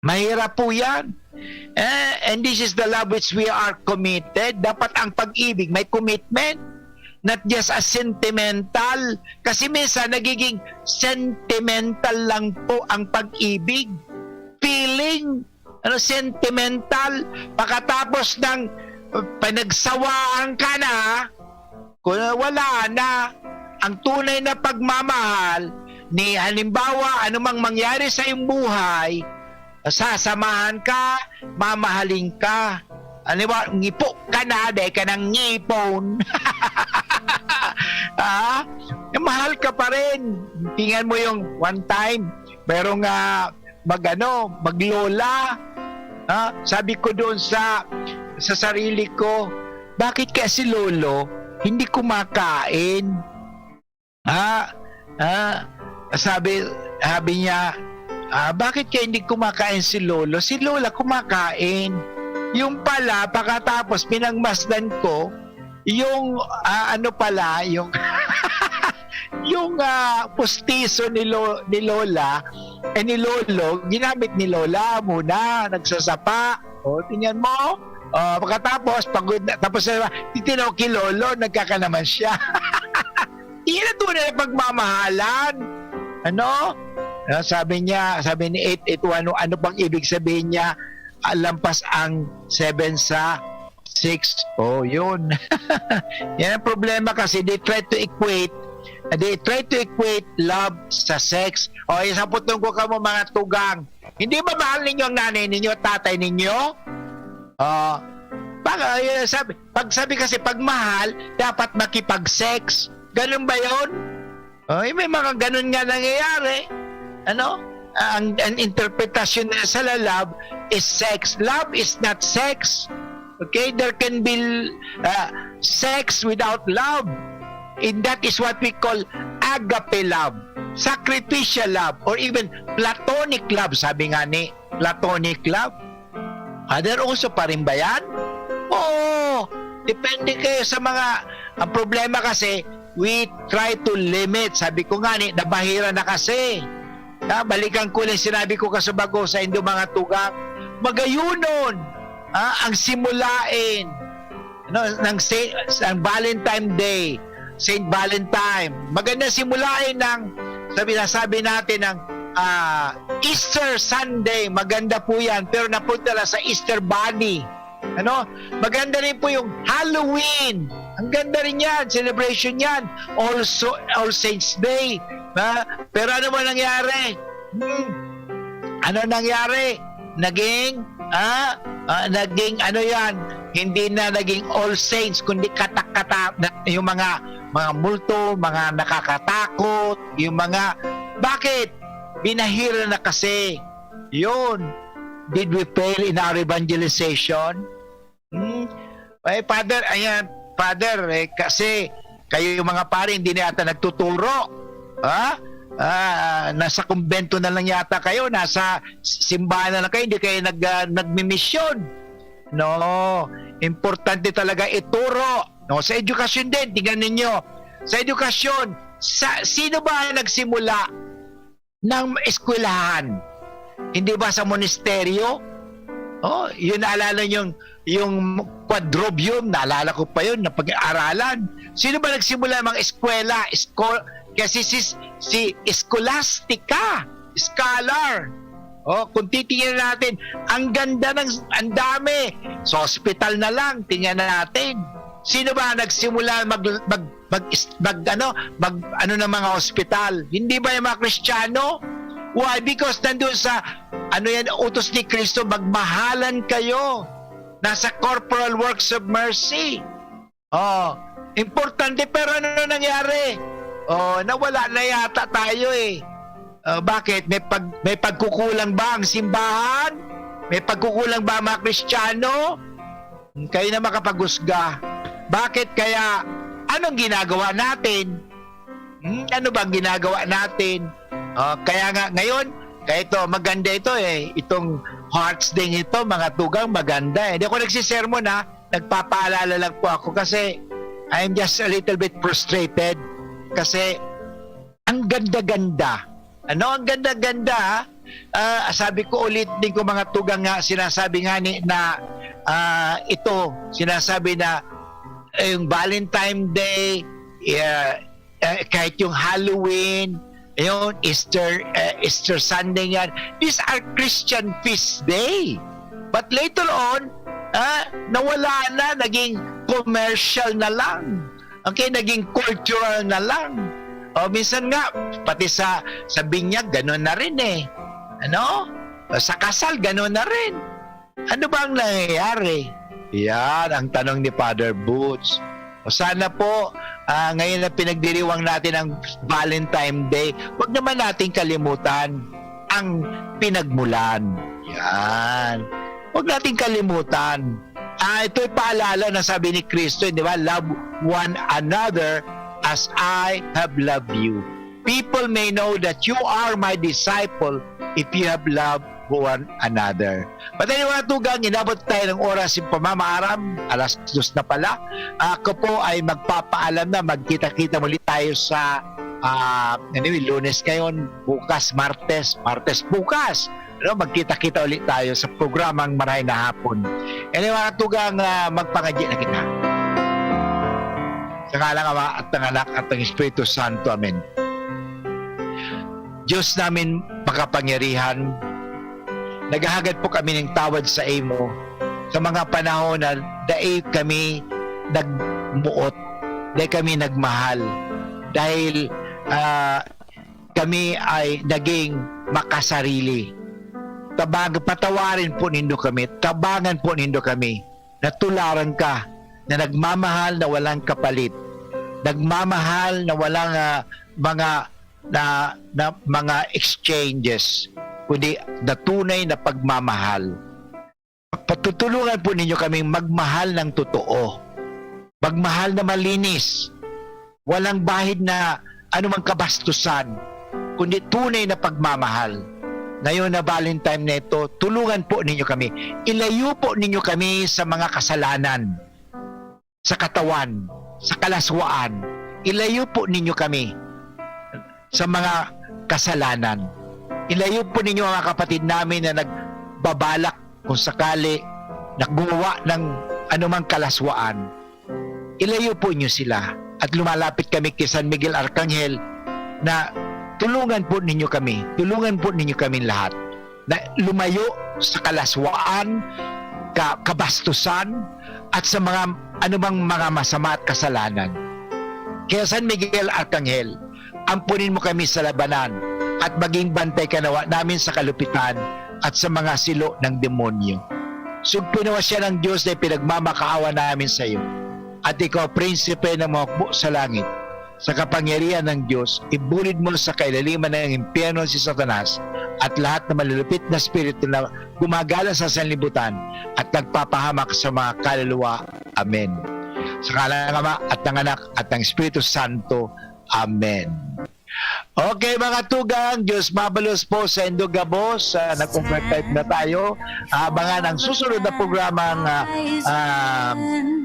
Mahirap po yan. Eh, and this is the love which we are committed. Dapat ang pag-ibig may commitment. Not just a sentimental. Kasi minsan nagiging sentimental lang po ang pag-ibig. Feeling Ano, sentimental, pagkatapos ng, uh, pinagsawaan ka na, kung wala na, ang tunay na pagmamahal, ni halimbawa, anumang mangyari sa iyong buhay, sasamahan ka, mamahalin ka. Halimbawa, ngipo ka na, dahil ka ng ngipon. Ah, mahal ka pa rin. Tingnan mo yung one time, merong, ah, mag-ano, maglola. Ah, sabi ko doon sa, sa sarili ko, "Bakit kaya si lolo hindi kumakain?" Ah, ah, sabi, sabi niya, "Ah, bakit kaya hindi kumakain si lolo? Si lola kumakain." Yung pala, pagkatapos pinagmasdan ko, yung, ah, ano pala, yung, yung, ah, pustiso ni lo-, ni lola, eh, ni lolo, ginamit ni lola muna, nagsasapa. O, tingnan mo. O, pagkatapos, pagod na, tapos na, titinaw ki lolo, nagkaka naman siya. Iyan ang tunay na pagmamahalan. Ano? Ah, sabi niya, sabi ni eight eight one, ano bang ibig sabihin niya? Ah, lampas ang seven sa six. Oh, yun. Yan ang problema kasi they try to equate, they try to equate love sa sex. O, isaputong ko kamo, mga tugang. Hindi ba mahal ninyo ang nanay ninyo at tatay ninyo? Ah, baka, eh, sabi, pag sabi kasi, pag mahal, dapat makipag-sex. Ganun ba yun? Oh, eh, may mga ganun nga nangyayari. Ano? Ah, ang, ang interpretasyon nila sa love is sex. Love is not sex. Okay? There can be, ah, sex without love. And that is what we call agape love, sacrificial love, or even platonic love, sabi nga ni, platonic love. Father, uso pa rin ba yan? Oo. Depende kayo sa mga, ang problema kasi, we try to limit. Sabi ko nga ni, nabahira na kasi. Ha, balikan ko lang sinabi ko kasubago sa indo mga tugang. Magayunon, ha, ang simulain, ano, ng Sa-, ng Valentine Day, Saint Valentine. Maganda simulain ng, sabi, nasabi natin ng, ah, Easter Sunday. Maganda po yan, pero napunta lang sa Easter Bunny. Ano? Maganda rin po yung Halloween. Ang ganda rin yan. Celebration yan. Also, All Saints Day. Ha? Pero ano man nangyari? Hmm. Ano nangyari? Naging, ah, ah, naging ano yan? Hindi na naging All Saints, kundi katak-kata-, na, yung mga, mga multo, mga nakakatakot, yung mga, bakit? Binahira na kasi. Yun. Did we fail in our evangelization? Hmm. Eh, Father, ayan, Father, eh, kasi kayo yung mga pare, hindi na yata nagtuturo. Ha? Ah, nasa kumbento na lang yata kayo, nasa simbahan na lang kayo, hindi kayo nag-, ah, nagmimisyon. No, importante talaga ituro. No, sa edukasyon din, tingnan ninyo. Sa edukasyon, sa, sino ba ang nagsimula ng eskwelahan? Hindi ba sa monasteryo? Oh, yun, naalala yung, yung quadrivium, naalala ko pa yun, na pag-aaralan. Sino ba nagsimula ng mga eskwela? Esko-, kasi si, si Scholastica, scholar. Oh, kung titingnan natin, ang ganda ng, ang dami. Sa hospital na lang, tingnan natin. Sino ba nagsimula mag, mag, mag, mag, ano, mag, ano ng mga hospital? Hindi ba yung mga Kristiyano? Why? Because nandun sa, ano yan, utos ni Kristo, "Magmahalan kayo." Nasa corporal works of mercy. Oh, importante, pero ano nangyari? Oh, nawala na yata tayo eh. Oh, bakit? May pag-, may pagkukulang ba ang simbahan? May pagkukulang ba ang mga Kristiyano? Kayo na makapaghusga. Bakit kaya? Anong ginagawa natin? Hmm, ano bang ginagawa natin? Oh, kaya nga ngayon, kaya ito, maganda ito eh, itong Hearts Day ito, mga tugang, maganda eh. Hindi ako nagsisermon ha, nagpapaalala lang po ako kasi I'm just a little bit frustrated kasi ang ganda-ganda. Ano, ang ganda-ganda ha? Ah, sabi ko ulit din ko mga tugang nga, sinasabi nga ni na, ah, ito, sinasabi na, eh, yung Valentine Day, yeah, eh, kahit yung Halloween, yung Easter, eh, Easter Sunday yan, these are Christian feast day. But later on, ah, nawala na, naging commercial na lang. Okay, naging cultural na lang. O minsan nga, pati sa, sa binyag, ganun na rin eh. Ano? O sa kasal, ganun na rin. Ano ba ang nangyayari? Yan ang tanong ni Father Boots. O sana po, ah, ngayon na pinagdiriwang natin ang Valentine Day, huwag naman nating kalimutan ang pinagmulan. Yan. Huwag nating kalimutan. Ah, ito'y paalala na sabi ni Kristo, di ba? "Love one another as I have loved you." People may know that you are my disciple if you have love one another. But anyway, mga tugang, inabot tayo ng oras ng pamamaaram. Alas dos na pala. Ako po ay magpapaalam na. Magkita-kita muli tayo sa, ah, anyway, Lunes ngayon, bukas, Martes, Martes bukas. Ano, magkita-kita ulit tayo sa programang Marahay na Hapon. Anyway, mga tugang, ah, magpangadyi na kita. Sa ngalan ng Ama at ng Anak at ng Espiritu Santo. Amen. Diyos namin makapangyarihan, naghahagad po kami ng tawad sa imo sa mga panahon na dai kami nagmuot, dai kami nagmahal, dahil, ah, kami ay naging makasarili. Tabag-, patawarin po nindo kami, tabangan po nindo kami. Natularan ka na nagmamahal na walang kapalit, nagmamahal na walang, ah, mga, na, na mga exchanges, kundi na tunay na pagmamahal. Patutulungan po ninyo kaming magmahal ng totoo, magmahal na malinis, walang bahid na anumang kabastusan, kundi tunay na pagmamahal. Ngayon na Valentine na ito, tulungan po ninyo kami. Ilayo po ninyo kami sa mga kasalanan, sa katawan, sa kalaswaan. Ilayo po ninyo kami sa mga kasalanan. Ilayo po ninyo ang mga kapatid namin na nagbabalak kung sakali na gumawa ng anumang kalaswaan. Ilayo po ninyo sila. At lumalapit kami kay San Miguel Arcangel na tulungan po ninyo kami, tulungan po ninyo kaming lahat na lumayo sa kalaswaan, ka-, kabastusan, at sa mga anumang mga masama at kasalanan. Kaya San Miguel Arcangel, ampunin mo kami sa labanan at maging bantay ka nawa namin sa kalupitan at sa mga silo ng demonyo. Sugpon nawa siya ng Diyos na ipinagmamakaawa namin sa iyo. At ikaw, prinsipe ng mga hukbo sa langit, sa kapangyarihan ng Diyos, ibulid mo sa kailaliman ng impyerno si Satanas at lahat ng malulupit na espiritu na gumagala sa sanlibutan at nagpapahamak sa mga kaluluwa. Amen. Sa ngalan ng Ama at ng Anak at ng Espiritu Santo. Amen. Okay, mga tugang, Diyos mabalos po sa indo gabos. Ah, nag-overtime na tayo. Abangan ang susunod na programang, ah, ah,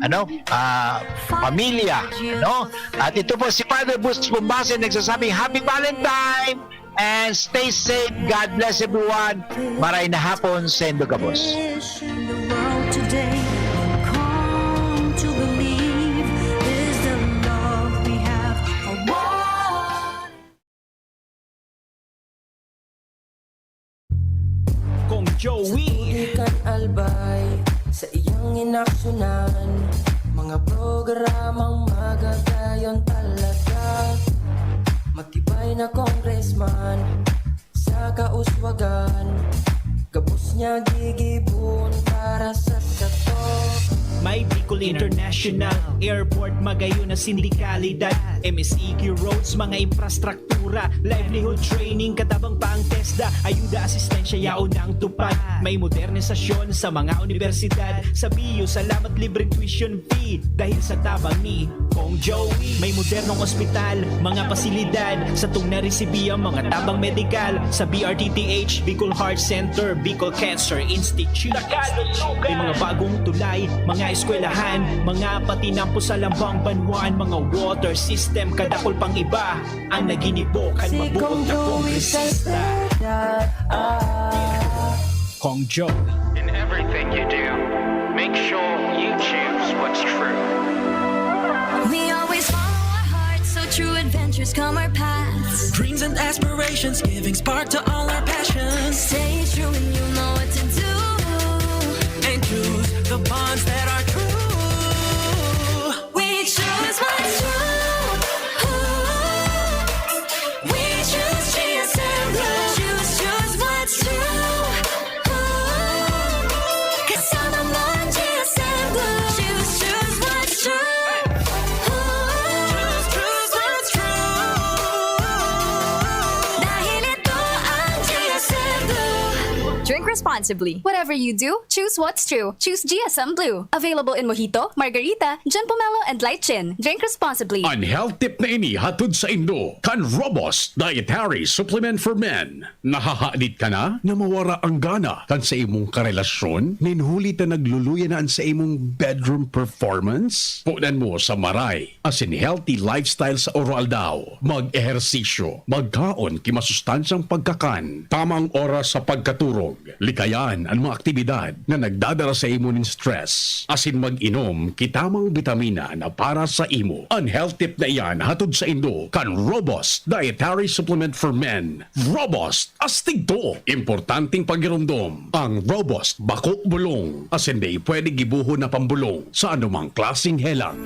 ano, ah, Pamilya, no? At ito po si Father Boots Bumbase nagsasabing, "Happy Valentine and stay safe. God bless everyone." Maray na hapon sa indo gabos. Wish in the world today, come to believe, is the love we have for one. Kong Joey. Sa tubig kan Albay, sa iyang inaksyonan, mga programang magagayon talaga. Matibay na congressman, sa kauswagan, gabos niya gigibon para sa sato. May Bicol International Airport, magayon na sindikalidad, M S E Q roads, mga infrastruktura, livelihood training, katabang pa ang TESDA, ayuda, asistensya, yaon ang tupad. May modernisasyon sa mga unibersidad, sa B U, salamat, libreng tuition fee, dahil sa tabang ni Kong Joey. May modernong ospital, mga pasilidad, sa tugna resibiya, mga tabang medikal, sa B R T T H, Bicol Heart Center, Bicol Cancer Institute. May mga bagong tulay, mga eskwelahan, mga patinampo sa lambang banwaan, mga water system, kadakol pang iba. Ang naginibo kan mabuot na kongresista. Kong Joey. In everything you do, make sure you choose what's true. We always follow our hearts, so true adventures come our paths. Dreams and aspirations, giving spark to all our passions. Stay true and you know what to do. The bonds that are true. We choose what's true. Ooh. We choose G S M Blue. Choose, choose what's true. Ooh. Kasama mo ang G S M Blue. Choose, choose what's true. Ooh. Choose, choose what's true. Dahil ito ang G S M Blue. Drink responsibly. Whatever you do, choose what's true. Choose G S M Blue. Available in Mojito, Margarita, John Pomelo, and Light Gin. Drink responsibly. An health tip na ini hatod saindo kan Robust Dietary Supplement for Men. Nahahadit ka na na mawara ang gana kan sa imong karelasyon? Nin huli ta nagluluya na an sa imong bedroom performance? Punan mo sa maray asin healthy lifestyle sa oroaldaw. Mag-ehersisyo, magkaon ki masustansyang pagkakan, tamang oras sa pagkaturog, likayan an mga aktibidad na nagdadara sa imo nin stress, asin mag-inom ki tamang bitamina na para sa imo. An health tip na iyan hatod saindo kan Robust Dietary Supplement for Men. Robust, astig to. Importanteng pagiromdom, ang Robust bako bulong, asin dai pwede gibohon na pambolong sa anumang klaseng helang.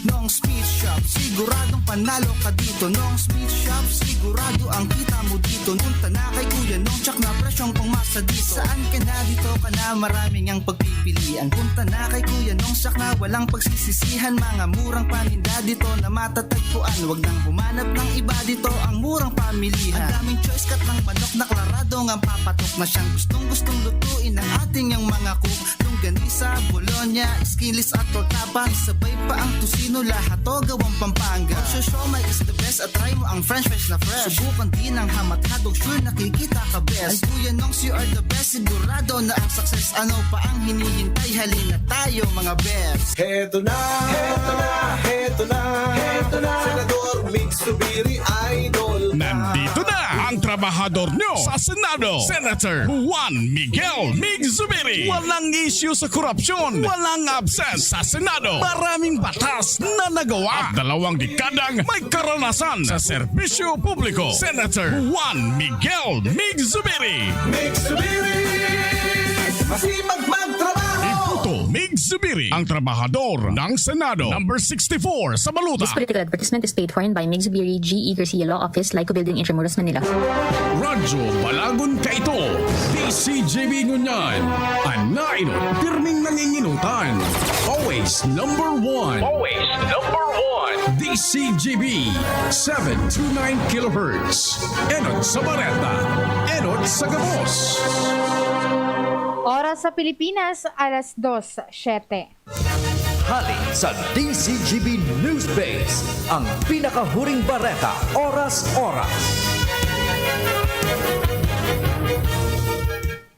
Nong Speed Shop, siguradong panalo ka dito. Nong Speed Shop, sigurado ang kita mo dito. Punta na kay Kuya Nong, tsak na presyong pangmasa dito. Saan ka na, dito ka na, maraming ang pagpipilian. Punta na kay Kuya Nong, tsak na walang pagsisisihan. Mga murang paninda dito na matatagpuan. Wag nang humanap ng iba dito, ang murang pamilihan. Ang daming choice, kat ng manok na klarado ngang papatok na siyang gustong-gustong lutuin ng ating yang mga cook. Longganisa, Bologna, skinless at tortapa. Sabay pa ang tocino, lahat to gawang Pampanga. Ang siomai is the best at try mo ang french fries na fresh. Subukan din ang ham at hotdog, sure nakikita ka best. Ay Kuya Nongs, you are the best, sigurado na ang success. Ano pa ang hinihintay? Halina tayo mga best. Heto na, heto na, heto na, heto na. Senador Mig Zubiri, idol ka. Nandito na ang trabahador nyo sa Senado, Senator Juan Miguel Mig Zubiri. Walang isyu sa korupsyon, walang absent sa Senado. Maraming batas na nagawa at dalawang dekadang may karanasan sa serbisyo publiko. Senator Juan Miguel Mig Zubiri. Mig Zubiri, masipag magtrabaho. Iboto Mig Zubiri, ang trabahador ng Senado. Number sixty-four sa baluta. This political advertisement is paid for in by Mig Zubiri, G E Garcia Law Office, Lyco Building, Intramuros, Manila. Radyo Balagon Kaito, D C G B Ngunyan, an nainot, pirming nanginginutan. Always number one. Always number one. D C G B, seven two nine kilohertz. Enot sa Bareta, enot sa gabos. Oras sa Pilipinas, alas dos siyete. Hali sa D Z G B News Base, ang pinakahuring bareta, oras-oras.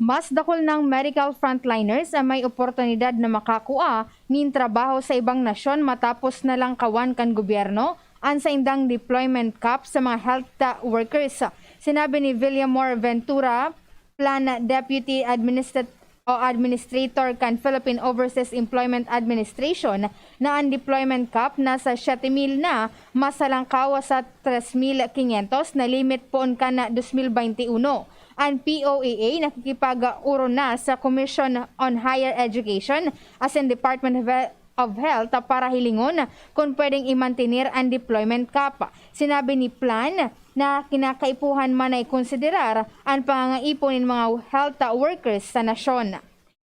Mas dakul nang medical frontliners ang may oportunidad na makakua nin trabaho sa ibang nasyon matapos na langkawan kan gobyerno an saindang deployment cap sa mga health workers. Sinabi ni Villamor Ventura, Plan Deputy Administrat- o Administrator kan Philippine Overseas Employment Administration na an deployment cap nasa siyete mil na, masalangkaw sa tres mil quinientos na limit poon kan dos mil baynte uno. An P O A A nakikipag-uro na sa Commission on Higher Education asin Department of Health of Health para hilingon kun pwedeng imantener an deployment cap. Sinabi ni Plan na kinakaipuhan man na ikonsiderar an pangangaipon nin mga health workers sa nasyon.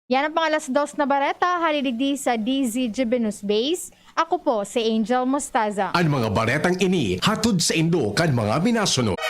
Yan ang mga alas dos na bareta, hali digdi sa D Z G B News Base. Ako po si Angel Mostaza. An mga baretang ini hatod saindo kan mga minasunod.